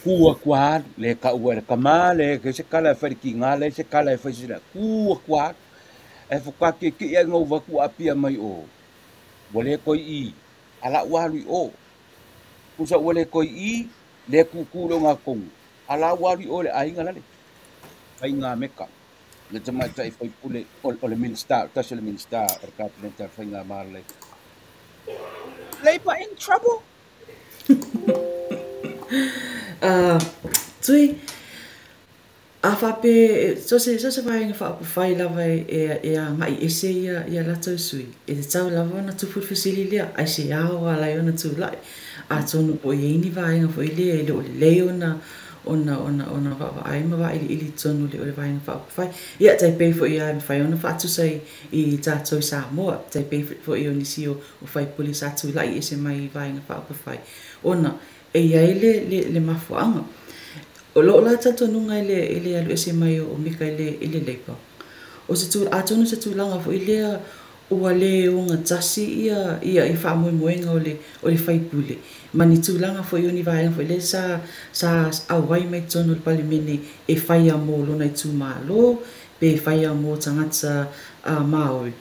kua kua le ka ua le kama le ke se kala e fai ki ngā le se kala e fai sila kua kua e whakake ki e ngau vaku apia mai o ua le koi i ala ua alu i o kusa ua le koi i le kuku lo ngā kongu ala ua alu i o le aiga lale fai ngā meka le tamaitai fai pule o le minister tasi o le minister o le kapeneta fai ngā male. Labour in trouble? Tui, a faapea so se vaega faaupufai lava e agai ese ia latou sui, e tatau lava ona tupu le fesili lea, aiseā ua ala ai ona tulai. Atonu po o i ai ni vaega foi lea e le o lelei ona ona ona ona vaavaai ma vailiili i totonu o le Vaega Faaupufai. Ia, tai pei foi lava e mafai ona faatusa i i tatou i Samoa, tai pei foi o nisi o o faipule sa tulai ese mai i Vaega Faaupufai, ona e i ai le le le mafuaaga. O lou la talitonuga i le i le alu ese mai o Mika i le i le Labour, o se tu atonu o se tulaga foi lea ua le ogatasi ia ia faamoemoega o le o le faipule ma ni tulaga foi o ni vaega foi lea sa sa auai mai totonu o le Palemene e faia mo lona itumalo pe faia mo tagata Māori.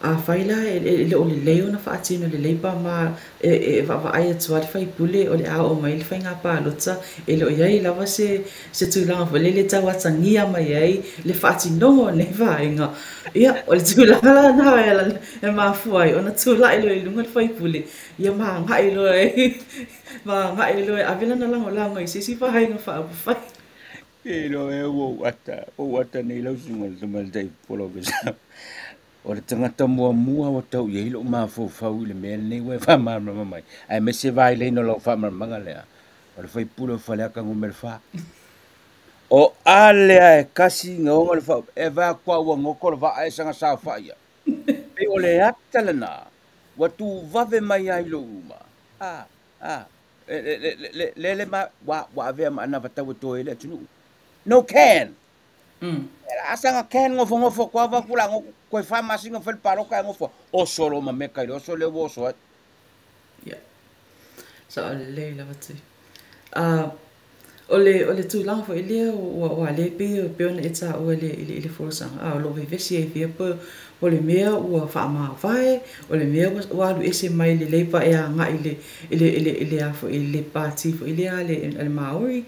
Afai la e le o lelei ona faatino lelei pa ma e vaavaai atu lava le faipule o le a oo mai le faiga palota e le o i ai lava se se tulaga foi lele e tau atagia mai ai le faatinoga o nei vaega. Ia, o le tulaga la lena e mafua ai ona tulai loa i luga le faipule, ia ma agai loa e ma agai loa e ave lana lagolago i se isi vaega faaupufai. E iloa ea ua ou ata, ua ou ata nei lau susuga i le Tamaitai Polokesa. O le tagata muamua ua tau i ai lou mafaufau i le mea lenei ua e faamalamalama mai, aemaise vailaina o lau faamalamalamaga lea, o le faipule o Faleata Nu.4. O a lea e kasi gaoga le faa, e vae atu ua goto le vaa e saga saofai ia. Pei o le ata lena, ua tuvave mai ai lou uma. A, a, le, le, le, le, le ma, ua, ua avea ma anavatau e toe le atunuu. No can! A saga can gofogofo koa va kula ngo koe fa masina fai le paloka e gofo. O solo ma meka i le oso le ua oso ai. Ia. Sao lelei lava Tui. A, o le, o le tulaga foi lea ua, ua le pei, pei ona e taua i le, i le, i le folasaga, a o lo o vevesi ai fia po, o le mea ua faamavae, o le mea ua, ua alu ese mai le Labour e agai i le, i le, i le, i le, a foi, i le pati foi lea a le, a le Māori.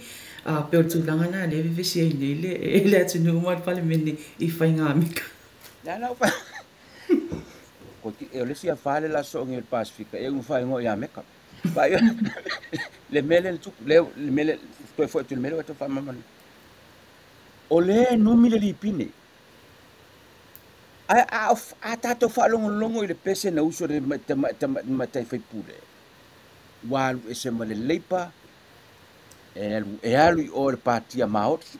A pei o le tulaga lena lea e vevesi ai nei le, le atunuu ma le Palemene i faiga meka. La la fa. Ko ti e o le sia fale la so ngi le Pasifika e un fa ngo ia meka. Fa le mele le tuku le le mele toe foi tu le mele wa to fa mama. O le numi le lipine. A a a tatou faalogologo i le pese na uso le matai faipule. Ua alu ese ma le Labour e alu e alu i o le Patia Māori.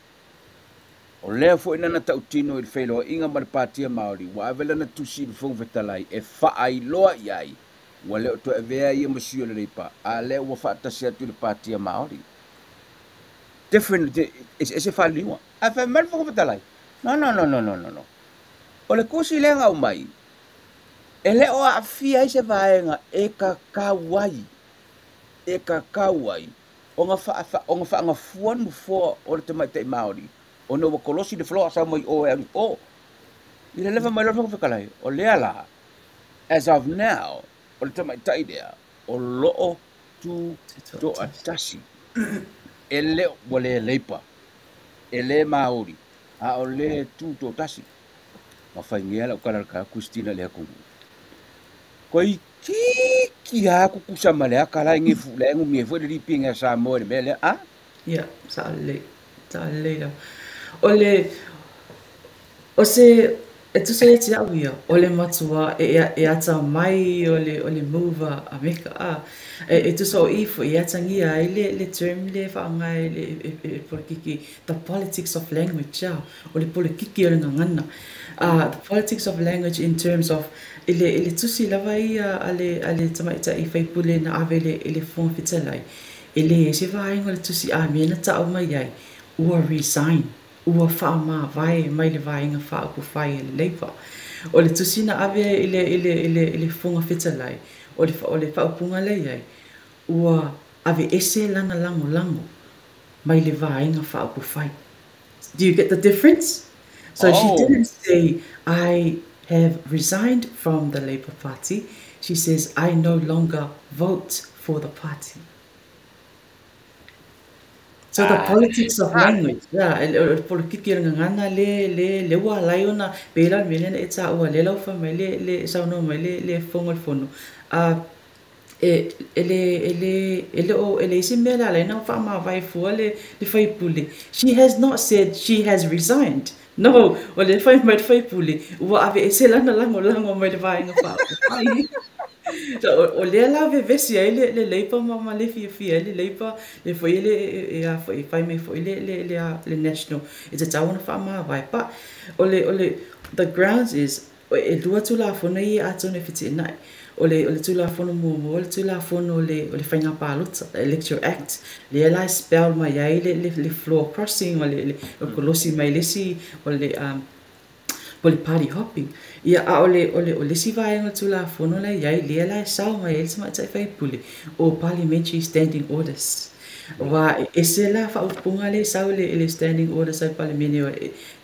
O lea foi na na tautino i le feiloaiga ma le Patia Māori, ua ave lana tusi i le Fofoga Fetalai e faailoa i ai, ua le o toe avea ia ma sui o le Leipa, a lea ua faatasi atu i le Patia Māori. Different, eseese faaliliuga. Ae fai mai le Fofoga Fetalai, no, no, no, no, no, no, no. O le tusi lea na aumai, e le o aafia ai se vaega e kakau ai, e kakau ai, ona ona faagafua le nofoa o le tamaitai Māori, ona ua kolosi le floor sau mai o e alu i o. I le leva mai loa le Fofoga Fetalai, o lea la, as of now, o le tamaitai lea, o loo tu toatasi. E le ua le Labour, e le Māori, a o le tu toatasi. Ma faigea lau tala i le tala Christina lea kumu. Toeitiiti lava tutusa ma le ata la e gefu la e numia ai foi le lipi a Samoa i le mea lea. A? Ia, sao lelei, sao lelei lava. O le, o se, e tusa ia te au ia, o le matua e, e atamai o le, o le move a Meka, a, e, e tusa o i foi e atagia ai le, le term lea e faaaoga e le e, e, e polokiki, the politics of language, a, o le polokiki o le gagana. The politics of language in terms of i le, i le tusi lava ia a le, a le tamaitai faipule na ave i le, i le Fofoga Fetalai, e leai se vaega o le tusi a mea na tau mai ai, ua resign, ua faamavae mai le Vaega Faaupufai a le Labour. O le tusi na ave i le, i le, i le, i le Fofoga Fetalai, o le, o le faaupuga lea i ai, ua aveese lana lagolago mai le Vaega Faaupufai. Do you get the difference? So she didn't say, I have resigned from the Labour Party. She says, I no longer vote for the party. So the politics of language, yeah, o le polokiki o le gagana le, le, le ua ala ai ona, pei la o le mea lea na e taua lea la ua fai mai le, le saunoa mai le, le Fofoga o le Fono. E, e le, e le, e le o, e leai se mea le ala ai ona faamavae fua le, le faipule. She has not said she has resigned. No, o lea e fai mai le faipule, ua aveese lana lagolago mai le Vaega Faaupufai. So, o lea la vevesi ai le Labour ma le fiafia ai le Labour, le foi le e a foi fai mai foi le National e tatau ona faamavae. But o le the grounds is e lua tulafono ia atonu e feteenai. O le tulafono muamua o le tulafono o le faiga palota, Electoral Act, lea la e spell mai ai le floor crossing ma le kolosi mai le isi o le po le party hopping. Ia, a o le isi vaega o le tulafono la i ai, lea la e sao mai ai le tamaitai faipule, o Parliamentary Standing Orders. Wa e ese la faaupuga le sau le Standing Orders ai Palemene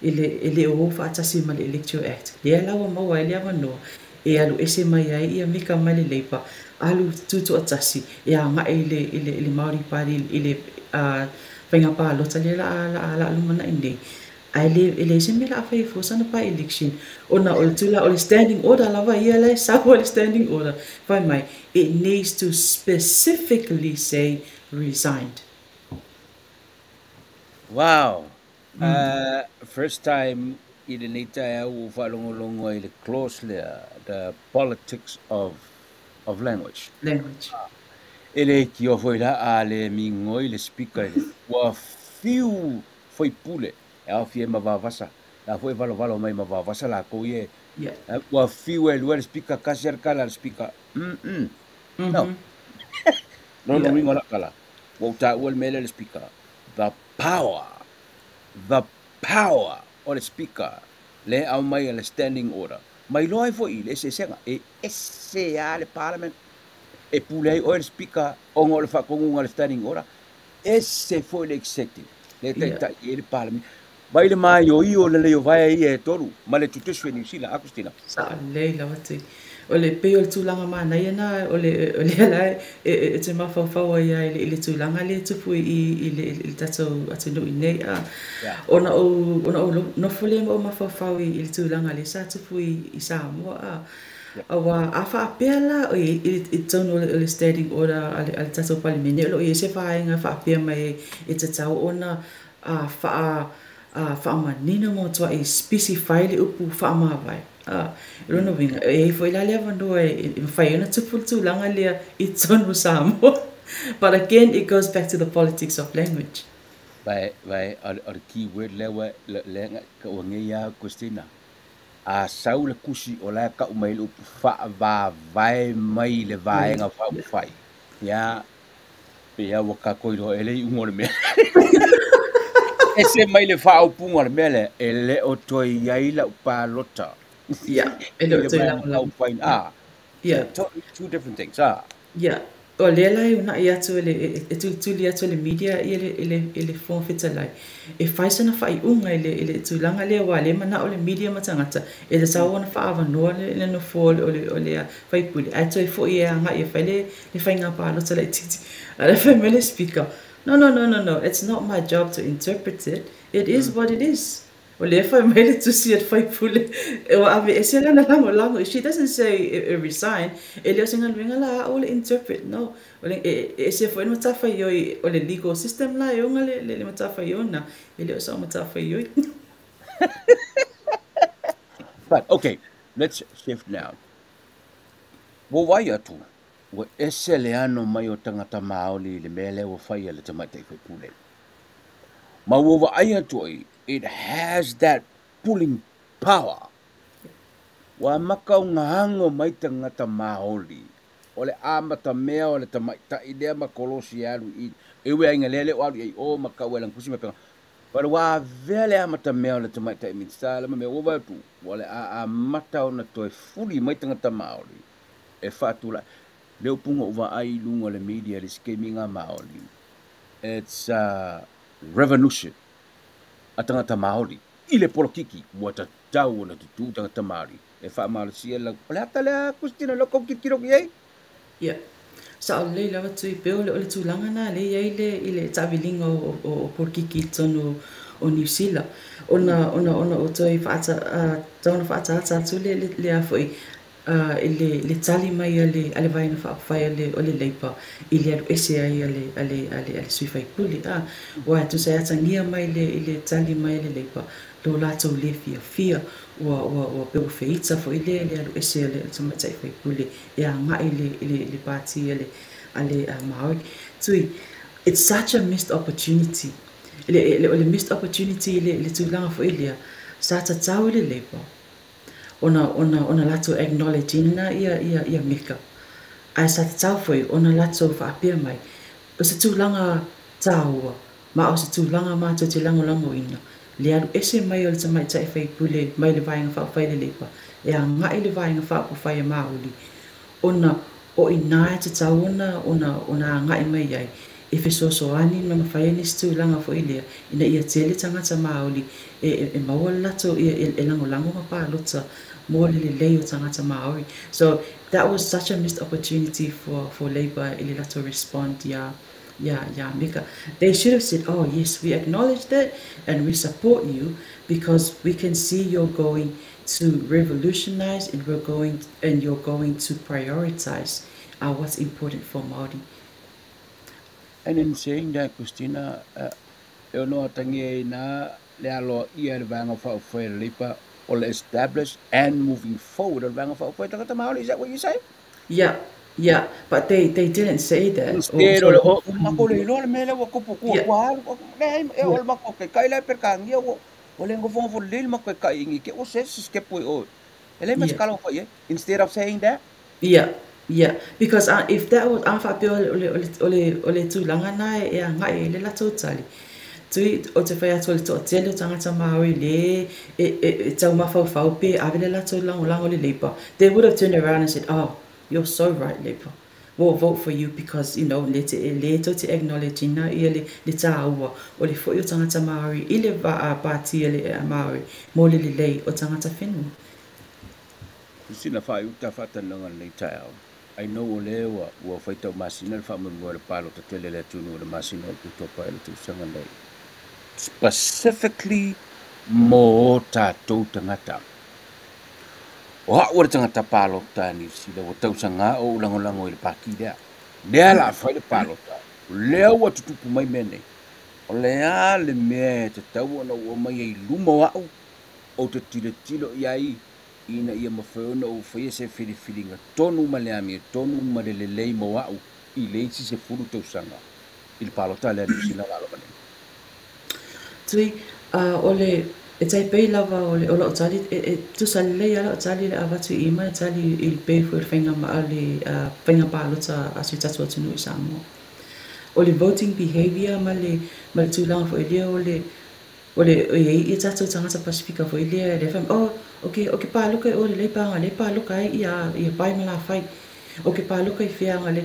i le o faatasi ma le Electoral Act. Lea la ua maua ai le avanoa e alu ese mai ai ia mika mai le Labour, alu tutoatasi e agai i le Māori Party i le faiga palota lea la lumanai nei. Ae le e leai se mea la a fai e fua sana by election ona o le tula o le standing order lava ia la e sau o le standing order fai mai it needs to specifically say resigned. Wow. First time i lenei taeao ua faalogologo ai le clause lea, the politics of language. Language. E le tio foi la a le migoi le speaker le ua fiu faipule e aofia ai ma Vaovasa la foi valovalo mai ma Vaovasa lakou ia ua fiu e lua le speaker kasi a le kala a le speaker no no no uiga o la kala ua ou taua le mea lea le speaker, the power o le speaker le aumai a le standing order mai loa ai foi i le eseesega e ese a le parliament e pule ai oe le speaker ona o le faatonuga le standing order ese foi le executive le taitai i le parliament mai le maioio le lei o vaea ia e tolu ma le judiciary New Zealand a Christina. Saʻalelei lava te. O le pei o le tulaga manaia na o le ala e te mafaufau ai i le tulaga lea e tupu i le tatou atunuu i nei a. Ona ou nofo lea ma ou mafaufau i le tulaga lea sa tupu i Samoa a. Aua a faapea la o i totonu o le standing order a le tatou Palemene o lo o i ai se vaega faapea mai e tatau ona faamanino ma matuai specify le upu faamavae. A, i lona uiga, e i ai foi la le avanoa e mafai ai ona tupu le tulaga lea i totonu o Samoa. But again, it goes back to the politics of language. Vai vai o le keyword lea ua le ka ua ngei a Christina a sau le kusi o la ka mai le upu faavavae mai le vaega faaupufai ia pe ia ua kako i loa e le iuga o le mea ese mai le faaupuga o le mea lea e le o toe i ai lau palota. Yeah, e le o toe lagolago. Ah, totally two different things ah. Yeah. O lea la e unai atu e tulituli atu e le media ia i le Fofoga Fetalai. E fai sana faaiuga i le tulaga lea ua le manao le media ma tagata e tatau ona faaavanoa le nofoa o le faipule. Ae toe foi e agai e fai le faiga palota laitiiti. A le fai mai le speaker, "No, no, no, no, no, it's not my job to interpret it. It is what it is." O lea fai mai le tusi a le faipule e ua ave ese lana lagolago. She doesn't say resign. E le o se galuega la au le interpret. No. O le e ese foi le matafaioi o le legal system la e oga le matafaioi e le o sau matafaioi. But okay, let's shift now. Ua vai atu, ua ese le ano mai o tagata Māori i le mea lea ua fai a le tamaitai faipule. Ma ua vaai atu ai, it has that pulling power. Ua maka o ngahango mai tagata Māori. O le amata mea o le tamaitai lea ma kolosi alu i. E ue ainga lea le o alu i o ma kau e langusi ma penga. But ua avea le amata mea o le tamaitai minista le ma mea ua vai atu. Ua le a amata ona toe fuli mai tagata Māori. E whaatula. Le upunga o vaai i lunga o le media le scheming a Māori. It's a revolution a tagata Māori. I le polokiki, ua tatau ona tutū tagata Māori. E whaamalasia lau. O le ata lea, Christina, lo kau kirikiro ki ai? Yeah. Saʻalelei lava tui pe o le tulaga na le i ai le i le taaviliga o polokiki i totonu o Niu Sila ona o toe faata tau ona faaataata atu le a foi i le tali mai a le vaega faaupufai o le Labour i le alu ese ai a le sui faipule a ua e tusa e atagia mai i le tali mai a le Labour. lo latou le fiafia, ua ua ua pei ua feita foi lea i le alu ese a le tamaitai faipule e agai i le i le i le pati a le a le Maori. Tui, it's such a missed opportunity. Le, le, o le missed opportunity i le, le tulaga foi lea, sa tatau i le Labour ona, ona, ona latou acknowledge ina ia, ia, ia Meka. Ae sa tatau foi ona latou faapea mai, o se tulaga tāua, ma o se tulaga matou te lagolagoina, le alu ese mai o le tamaitai faipule mai le Vaega Faaupufai a le Labour e agai i le Vaega Faaupufai a Māori, ona o i ina e tatau ona, ona, ona agai mai ai e fesoasoani ma mafai ai nisi tulaga foi lea ina ia tele tagata Māori e, e, e maua le latou, ia, e, e lagolago ma palota mo le lelei o tagata Māori. So that was such a missed opportunity for Labour i le latou respond iā, iā, iā Meka. They should have said, oh yes, we acknowledge that and we support you because we can see you're going to revolutionize and we're going and you're going to prioritize what's important for Māori. And in saying that, Christina, e ono atagia ai na le aloaia e le Vaega Faaupufai a le Leipa o le established and moving forward o le Vaega Faaupufai a Tagata Māori. Is that what you say? Yeah, yeah, but they didn't say that. Instead, o le o mako le iloa le mea lea ua tupu kua kua alu leai e o le mako ke kai la per kangia ua ua le ngofo ngofo lele mako ke kai ingi ke o se se skepu o e le mas kala fai instead of saying that. Yeah, yeah, because if that was a faapea o le, o le, o le, o le tulaga na e agai i le latou tali, tui o te whai atu o le toatele o tagata Māori le e, e, e taumafaufau pe ave le latou lagolago i le Labour, they would have turned around and said, oh, you're so right, Labour. We'll vote for you because, you know, le te, le tou te acknowledge ina ia le, le tāua o le foi o tagata Māori i le vaa pāti a le Māori mō le lelei o tagata whenua. Christina Faaiuta faatalanoaga lenei taeao. I know o lea ua ua faitau masina le faamoemoe o le palota tele a le atunuu i le masina o Oketopa i le tausaga nei. Specifically mo o tatou tagata. O a'u o le tagata palota a Niu Sila ua tausaga ou lagolago i le paki lea. Lea la fai le palota. O lea ua tutupu mai mea nei. O le a le mea e tatau ona ou aumai ai i luma o a'u ou te tilotilo i ai ina ia mafai ona ou faia se filifiliga tonu ma le amiotonu ma le lelei mo a'u i le isi 10 tausaga i le palota lea a Niu Sila o le a loma nei. Tui, a, o le, e tai pei lava o le, o lau tali, e, e tusa lelei lava lau tali i le avatu i ima e tali i le pei foi o le faiga, a le faiga palota a si o tatou atunuu i Samoa. O le voting behaviour ma le, ma le tulaga foi lea o le, o le, e i ai ia tatou tagata Pasifika foi lea, le fai mai, oh, o ke, o ke paloka i o le Labour aga lea paloka ai ia, ia pae ma lafai. O ke paloka i fea aga lea.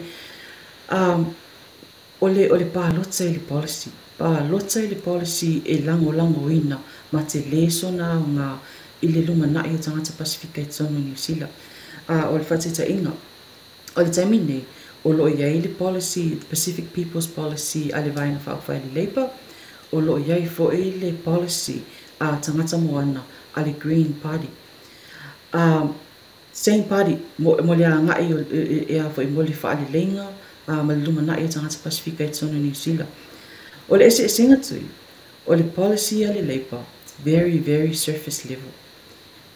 O le, o le palota i le policy. Palota i le policy e lagolagoina ma telē sona aoga i le lumanai o tagata Pasifika i totonu o Niu Sila. A o le faataitaiga, o le taimi nei, o lo o i ai le policy, the Pacific People's Policy a le Vaega Faaupufai a le Labour, o lo o i ai foi le policy a tagata moana a le Green Party. A, same party, mo, mo le agai o, e, e a foi mo le faaleleiga ma le lumanai o tagata Pasifika i totonu o Niu Sila. O le eseesega tui, o le policy a le Labour, very, very surface level.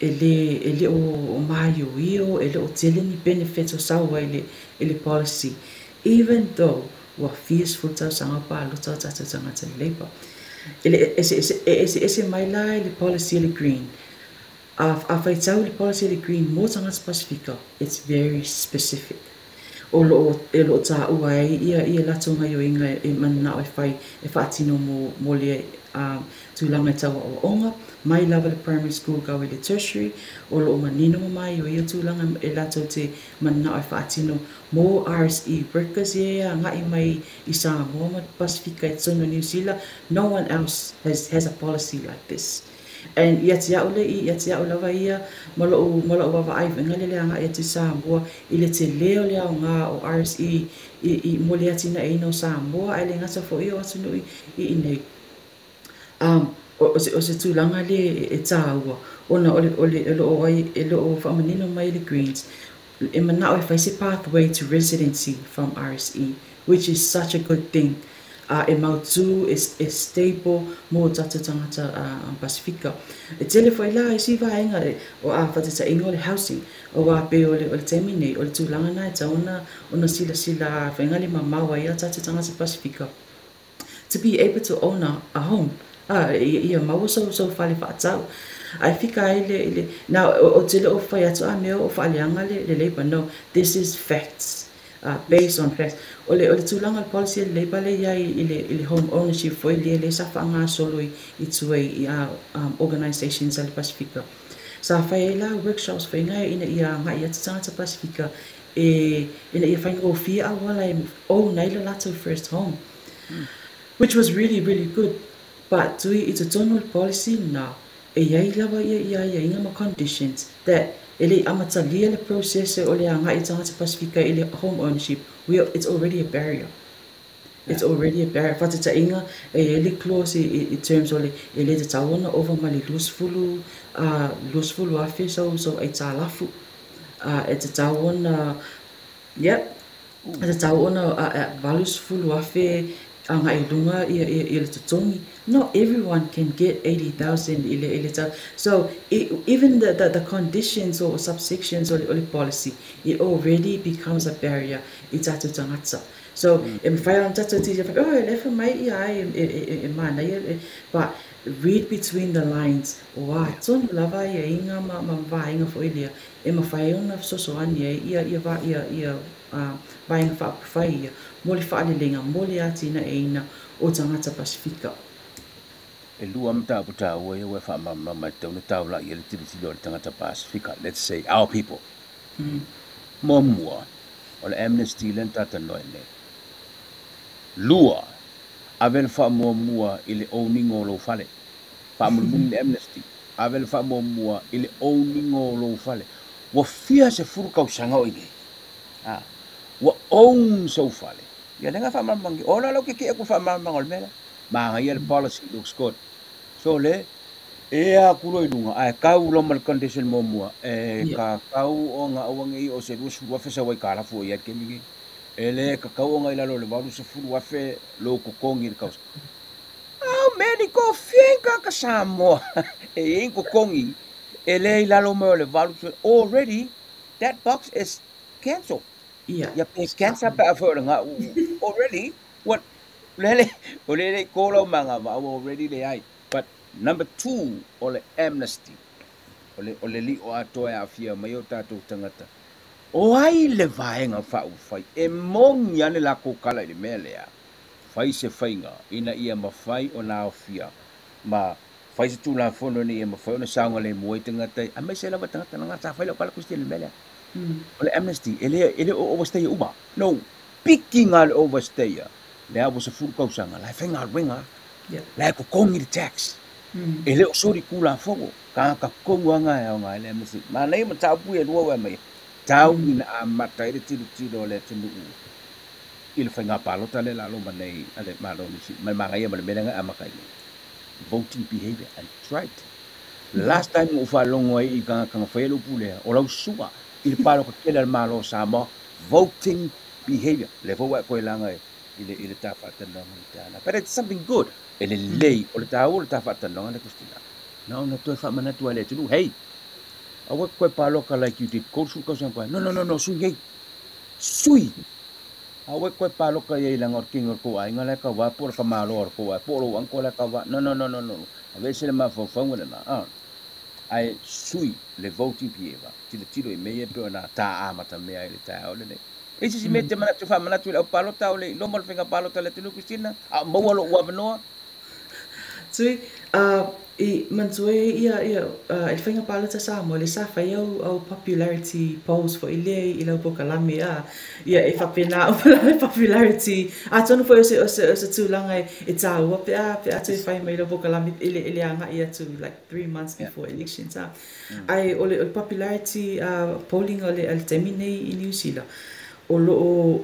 E le, e le o maioio, e le o tele ni benefits o sau ai le, i le policy, even though ua fia 10 tausaga o palota o tatou tagata i le Labour. E le eseese, e eseese mai la i le policy a le Green. A, a faitau i le policy a le Green mo tagata Pasifika, it's very specific. O lo o, e lo o tāua ai ia, ia latou gaioiga e mananao e fai, e faatino mo, mo le tulaga i tau aoaoga, mai lava le primary school kau i le tertiary, o lo o manino ma maioio tulaga e latou te mananao e faatino mo RSE workers ia e agai mai i Samoa ma Pasifika i totonu o Niu Sila, no one else has, has a policy like this. And ia te a'u le i, ia te a'u lava ia ma lo'u, ma lo'u vaavaai foi le le agai atu i Samoa i le telē o le aoga o RSE i, i mo le atinaeina o Samoa ae le gata foi o atunuu i, i inei. O, o se, o se tulaga lea e tāua ona o le, o le, o lo o ai, e lo o faamanino mai le Greens e manao e fai se pathway to residency from RSE, which is such a good thing. e mautū, e stable mo o tatou tagata Pasefika. E tele foi la isi vaega o a faataitaiga o le housing, aua pei o le taimi nei, o le tulaga lena e tatau ona silasila faiga le mamao ai a tatou tagata Pasefika to be able to own a home, ia maua sou fale faatau. Ae fika ai le, now, ou te le o fai atu a mea o faaleaga le Labour, no, this is facts. Based on facts. O le tulaga o le policy a le Labour lea e i ai i le home ownership foi lea, lea sa faagasolo i tua i organisations a le Pasefika. Sa fai ai la workshops faiga ina ia agai atu tagata Pasefika e ina ia faigofie auala e own ai le latou first home. Which was really, really good. But tui i totonu o le policy na, e i ai lava ia aiaiga ma conditions that e le i amatalia le process o le agai i tagata Pasefika i le home ownership, we are, it's already a barrier. It's already a barrier. Faataitaiga, e i ai le clause i terms o le e le tatau ona ova ma le 20, 20,000 sou aitalafu. E tatau ona, yep, e tatau ona 80,000 agai i luga ia le totogi. Not everyone can get 80,000 i le tau. So, even the conditions or subsections o le policy, it already becomes a barrier i tatou tagata. So, e mafai ona tatou titi, oh, e lefa mai ia ai e manaia, but read between the lines, o a tonu lava aiaiga ma vaega foi lea, e mafai ona fesoasoani ai ia vaega faaupufai ia mo le faaleleiga, mo le atinaeina o tagata Pasefika. E lua mataupu taua ia ua e faamalamalama e tatau ona taulai ai le tilotilo a le tagata Pasefika, let's say our people. Muamua, o le amnesty lea na talanoa ai nei. Lua, ave le faamuamua i le owning o lou fale. Faamulimuli le amnesty, ave le faamuamua i le owning o lou fale. Ua fia 10 tausaga o i nei. Ua own sou fale. Ia lea na faamalamalama, o la lau keke aku faamalamalama o le mea lea. Magaia le policy, looks good. So le, e a kulo i lunga, ae kau lo ma le condition muamua, e ka kau o ngā aua ngei o se 20,000 sa wai ka lafu o ia kemi ngei. E le ka kau o ngai lalo le 80,000 lo kokongi le kausa. How many ko fienga ka Samoa? E i kokongi, e le i lalo mai o le 80. Already, that box is cancelled. Ia pe cancel pe a fo nga already, what lele o lele ko lo manga ma already le ai. But number 2 o le amnesty. O le li o atoa a fia mai o tatou tangata. O ai le vaega faaupufai e mogi ane lakou kala i le mea lea. Fai se faiga ina ia mafai ona aofia ma fai se tulafono ina ia mafai ona saogalemu ai tagata aemaise lava tagata na sa fai lau kala Kristian i le mea lea. O le amnesty e le o overstay uma. No, piki ngā le overstay le a ua 10 tausaga la e faigaluega la e totogi le tax. E le o soli tulafono ka ka kou anga e aoga ai le amnesty. Manaia mataupu e lua ua mai. Tau ina amata ai le tilotilo o le atunuu i le faiga palota le la loma nei a le Malo o Niu Sila. Ma le magaia ma le mea lea na amata ai nei. Voting behavior and it's right. Last time ua faalogo ai i tagata na faia le upu lea, o lau susuga i le palota tele a le Malo o Samoa, voting behavior. Le foi ua e koe laga i le ta faatalanoaga i le taeao. But it's something good. E lelei o le taua o le ta faatalanoaga le Christina. Na ona toe faamanatu ai le atunuu, hey, aua e koe paloka like you did 30 tausaga koe. No, no, no, no, sui nei. Sui! Aua e koe paloka ia i laga o le king o le kou aiga la e kauā po o le kamalo o le kou ai, po o lou uncle la e kauā. No, no, no, no, no. Aveese le mafaufauga lena. Ae sui le voting behavior. Tilotilo i mea ia pe ona tā amata mea ai le taeao lenei. E se isi mea te manatu faamanatu i le au palota o le i loma o le faiga palota a le atunuu Christina, a o maua lou avanoa. Tui, i manatua ai ia i le faiga palota Samoa, le sa fai au popularity polls foi lea i lau polokalame a ia e faapena uma la le popularity. Atonu foi o se tulaga e taua pe a toe fai mai lau polokalame i le agai atu like 3 months before elections a. Ae o le popularity polling o le taimi nei i Niu Sila, o loo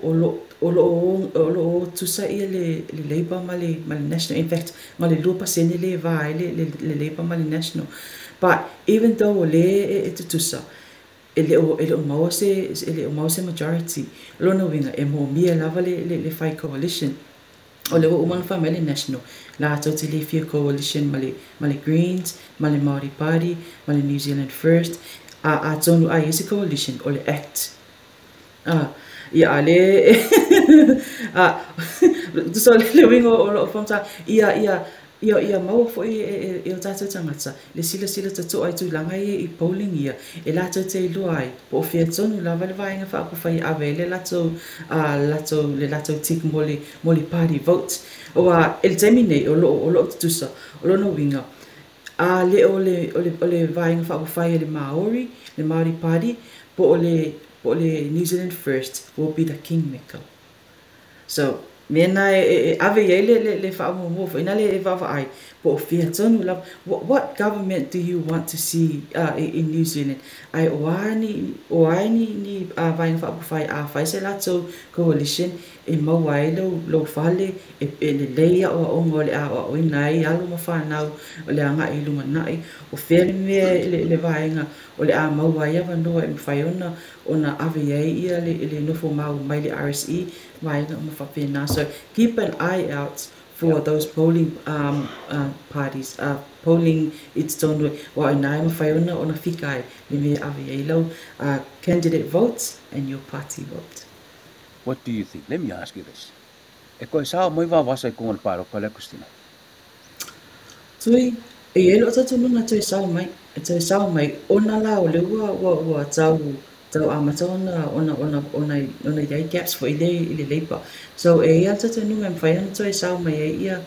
tusa ia le Labour ma le National. In fact, ma le 2% le va ai le Labour ma le National. But even though o le e tutusa, e le o maua se majority. Lona uiga e moomia lava le fai coalition. O le ua uma ona fai mai le National, latou te le fia coalition ma le, ma le Greens, ma le Māori Party, ma le New Zealand First, a atonu a i ai se coalition, o le Act. A, ia a le, a, tusa o le uiga o lou faamatalaga, ia, ia, Ia, ia maua foi e, e, e o tātou tagata le silasila totoa i tulaga ia i polling ia, e latou te iloa ai, po o fea tonu lava le Vaega Faaupufai e ave ai le latou, a, latou, le latou tick mo le, mo le party vote. Aua, i le taimi nei, o lo o, o lo o tutusa, o lona uiga, a le o le, o le, o le Vaega Faaupufai a le Māori, le Māori Party, po o le, po o le New Zealand First will be the kingmaker. So, mea na e ave i ai le faamuamua foi na le e vaavaai po o fea tonu lava. What government do you want to see in New Zealand? Ae o a ni, o ai ni, ni vaega faaupufai a fai se latou coalition e maua ai lou, lou fale, e, e lelei aoaoga o le a aoaoina ai alo ma fanau o le agai i lumanai. O fea le mea le, le vaega o le a maua ai avanoa e mafai ona ona ave i ai ia le, le nofo mau mai le RSE vaega uma faapena. So keep an eye out for those polling parties, polling i totonu, aua o i ina e mafai ona ona fika ai le mea e ave i ai lau candidate votes and your party vote. What do you think? Let me ask you this. E koe sao mai vavasa i konga le pāloka lea, Christina? Tui, e i ai lou talitonuga e toe sao mai, e toe sao mai, ona la o lea ua, ua, ua tau, tau amata ona, ona, ona, ona, ona i ai gaps foi lea i le Labour. So, e i ai lava le talitonuga e mafai ona toe sao mai ai ia,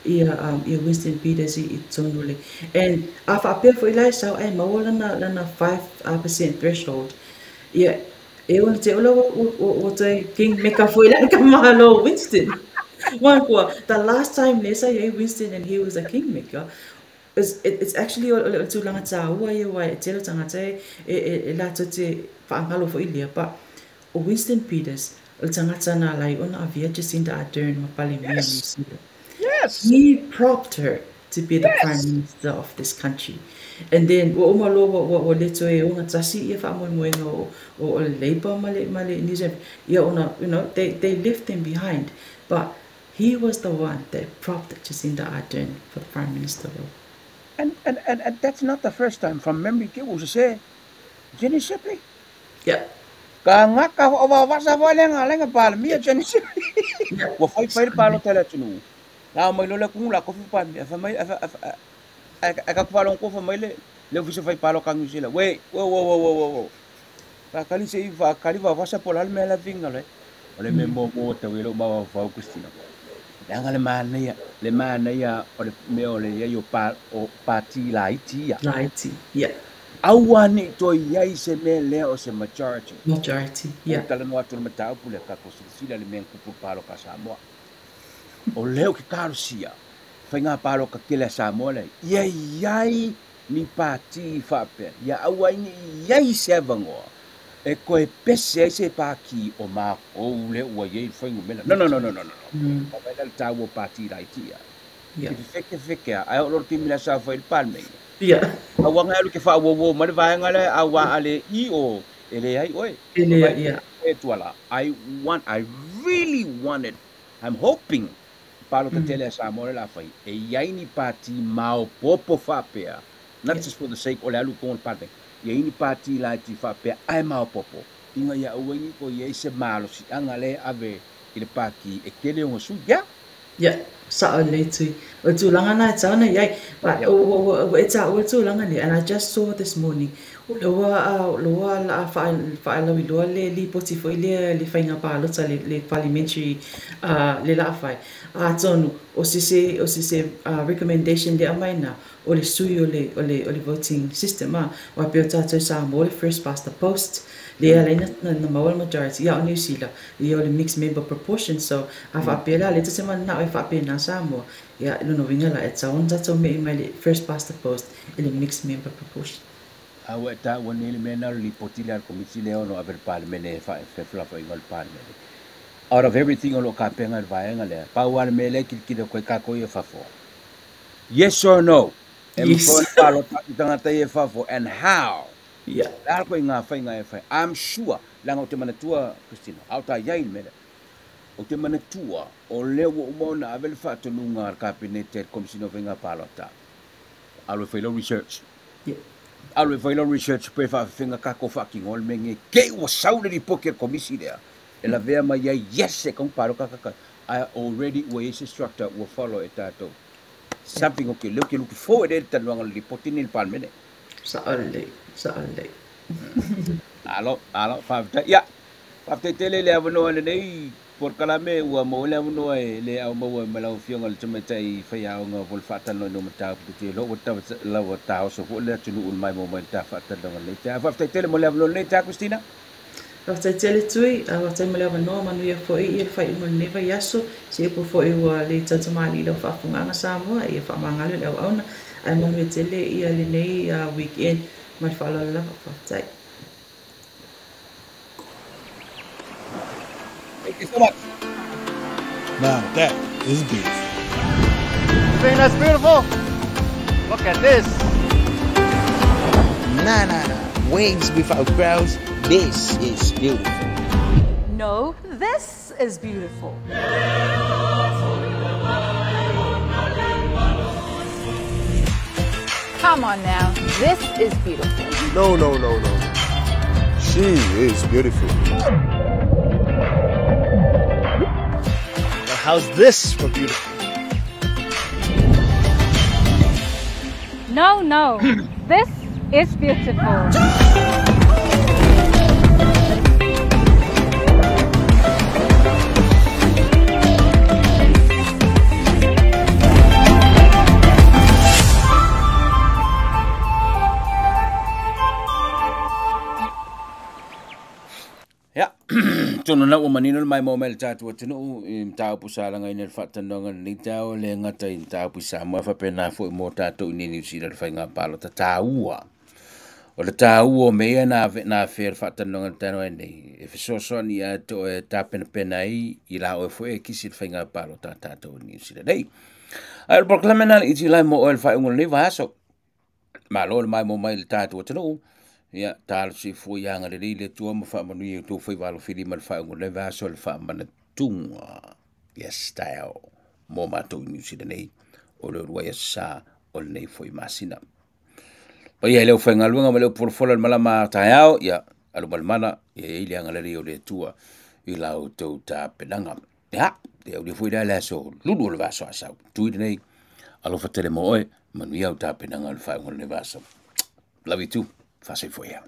ia, um, ia Winston Peters i, i totonu o le. And a faapea foi la e sao ae maua lana, lana 5% threshold, ia, e ona te ula ua, ua, ua toe kingmaker foi la ka Malo Winston. Manatua, the last time lea sa i ai Winston and he was a kingmaker, is, it, it's actually o le tulaga tāua ia aua e tele o tagata e, e, e, e latou te faagalo foi lea, but o Winston Peters, o le tagata na ala ai ona avea Jacinda Ardern ma Palemia o New Zealand. He propped her to be the Prime Minister of this country. And then ua uma loa ua, ua, ua le toe ogatasi ia faamoemoega o, o, o le Labour ma le, ma le New Zealand. Ia ona, you know, they left them behind. But he was the one that propped Jacinda Ardern for the Prime Minister role. And, and, and, and that's not the first time from memory ke ua sese Jenny Shipley. Yeah. Ka ngaka ho'ovavasa foi le galega Palemia Jenny Shipley. Ua faifai le palota i le atunuu. La mai loa le kumu la kofi Palemia. Fai mai, ae ka faalogo fai mai le le ofisa fai paloka New Zealand. Wait, whoa, whoa, whoa, whoa, whoa. Faakali se i faakali vavasa po o le a le mea la finga loe. O le mea muamua ua tau i ai lou mafaufau Christina. Leaga le manaia, le manaia o le mea o le i ai o pa, o pati laiti ia. Laiti, yeah. Aua ne i toe i ai se mea lea o se majority. Majority, yeah. Ou talanoa atu i le mataupu lea, tatou silasila i le mea na tupu i le paloka a Samoa. O lea ou te talosia, faiga paloka tele a Samoa lea, ia i ai ni pati faapea, ia aua ai ne i i ai se avanoa e toe pese ai se pati o matou lea ua i ai le fuainumera. No, no, no, no, no, no. Vaai la le taua o pati laiti ia. Yeah. Ke fekefeke a, ae oo loa le taimi la sa fai i le Palemene. Yeah. Aua ngai alu ke faauauau mai le vaega lea, a ua a le i o e leai oe. E leai, yeah. E tua la. I want, I really wanted, I'm hoping, palota tele a Samoa le la fai, e i ai ni pati maopoopo faapea, not just for the sake o le alu i totonu o le Palemene, i ai ni pati laiti faapea ae maopoopo, ina ia aua ai ni toe i ai se malosiaga lea e ave i le pati e tele ona sui. Yeah. Yeah, sao lelei Tui. O le tulaga lena e tatau ona i ai. But ua, ua, ua e taua le tulaga lea, and I just saw this morning, o lea ua, o lea ua laa faalauiloa le lipoti foi lea le faiga palota, le, le parliamentary le laa fai. Atonu, o se se, o se se recommendation lea aumai na, o le sui o le, o le, o le voting system a. Aua pei o tatou i Samoa le first past the post, lea e ala ai na, na maua le majority, ia o Niu Sila, ia o le mixed member proportion, so a faapea la, lea ta te mananao e faapena Samoa, ia lona uiga la e tatau ona tatou me'i mai le first past the post i le mixed member proportion. A ua e taua nei le mea lena o le lipoti lea a le Komiti lea ono ave i le Palemene e felafolafoaiga o le Palemene. Out of everything o lo o kapena i le vaega lea, pau lava le mea lea e tilotilo atu ai tatou ia fafo. Yes or no? E Yes. mafai ona palota atu tagata ia i fafo and how? Yeah. O le a koe ngā whainga e whai? I'm sure, leaga ou te manatua, Christina, a o ta iai i le mea lea. Ou te manatua, o lea ua uma ona ave le faatonuga a le Kapeneta i le Komesina o Faiga Palota, alu e fai lau research. Alu e fai lau research pe faafefega tatou faatinoa le mea lenei. Te i ua sau le lipoti a le Komisi lea e lavea mai ai, yes, e tatau ona palota tagata, ae already ua i ai se structure ua follow e tatou. Something ou te leo ke looking forward ai le talanoaga o le lipoti lenei i le Palemene. Sao lelei, sao lelei. Malo, malo, faafetai. Ia, faafetai tele i le avanoa lenei polokalame ua maua ai le avanoa e le au maua ma lau Afioga i le Tamaitai Faiaoga mo le faatalanoaina o mataupu te iloa ua lava taoso foi le atunuu i le maimoa mai i le ta faatalanoaga lenei taeao. Faafetai tele mo le avanoa lenei taeao Christina. Faafetai tele Tui, faafetai mo le avanoa, manuia foi le faaiuga o lenei vaiaso. Se upu foi ua le tautamalii i lau faafofogaaga Samoa, ia faamagalo i le auauna, ae manuia tele lenei weekend. Ma le faaaloalo lava, faafetai. Thank you so much. Now that is beautiful. You think that's beautiful? Look at this. Nah, nah, nah. Waves without crowds. This is beautiful. No, this is beautiful. Come on now, this is beautiful. No, no, no, no. She is beautiful. Now how's this for beautiful? No, no, this is beautiful. Ia, atonu lena ua manino le maimoa mai i le tatou atunuu i mataupu sa lagaina i le faatalanoaga i lenei taeao, e le gata i mataupu i Samoa, ae faapena foi mo tatou i inei i Niu Sila i le faiga palota taua. O le taua o mea ia na afea i le faatalanoaga i le taeao nei, e fesoasoani ia te oe e tapenapena ai i la oe foi e kisi i le faiga palota a tatou i Niu Sila nei. Ae o le polokalame lena a le Iti Live mo oe i le faaiuga o lenei vaiaso. Malo le maimoa mai i le tatou atunuu. Ia, talosia foi ia agalelei le Atua ma faamanuia i outou faiva alofilima i le faaiuga o lenei vaiaso i le faamanatuga. Yes, taeao mo matou i Niu Sila nei, o le uluai aso sa o lenei foi masina. Paia i le aufaigaluega ma le upufolafola i le malama a taeao, ia, alumalumala, ia i ai le agalelei o le Atua i la outou tapenaga. Ia, te aulia foi lea le aso lulu o le vaiaso a sau. Tui lenei, alofa tele mo oe, manuia au tapenaga o le faaiuga o lenei vaiaso. Love you too. Faasoifua ia.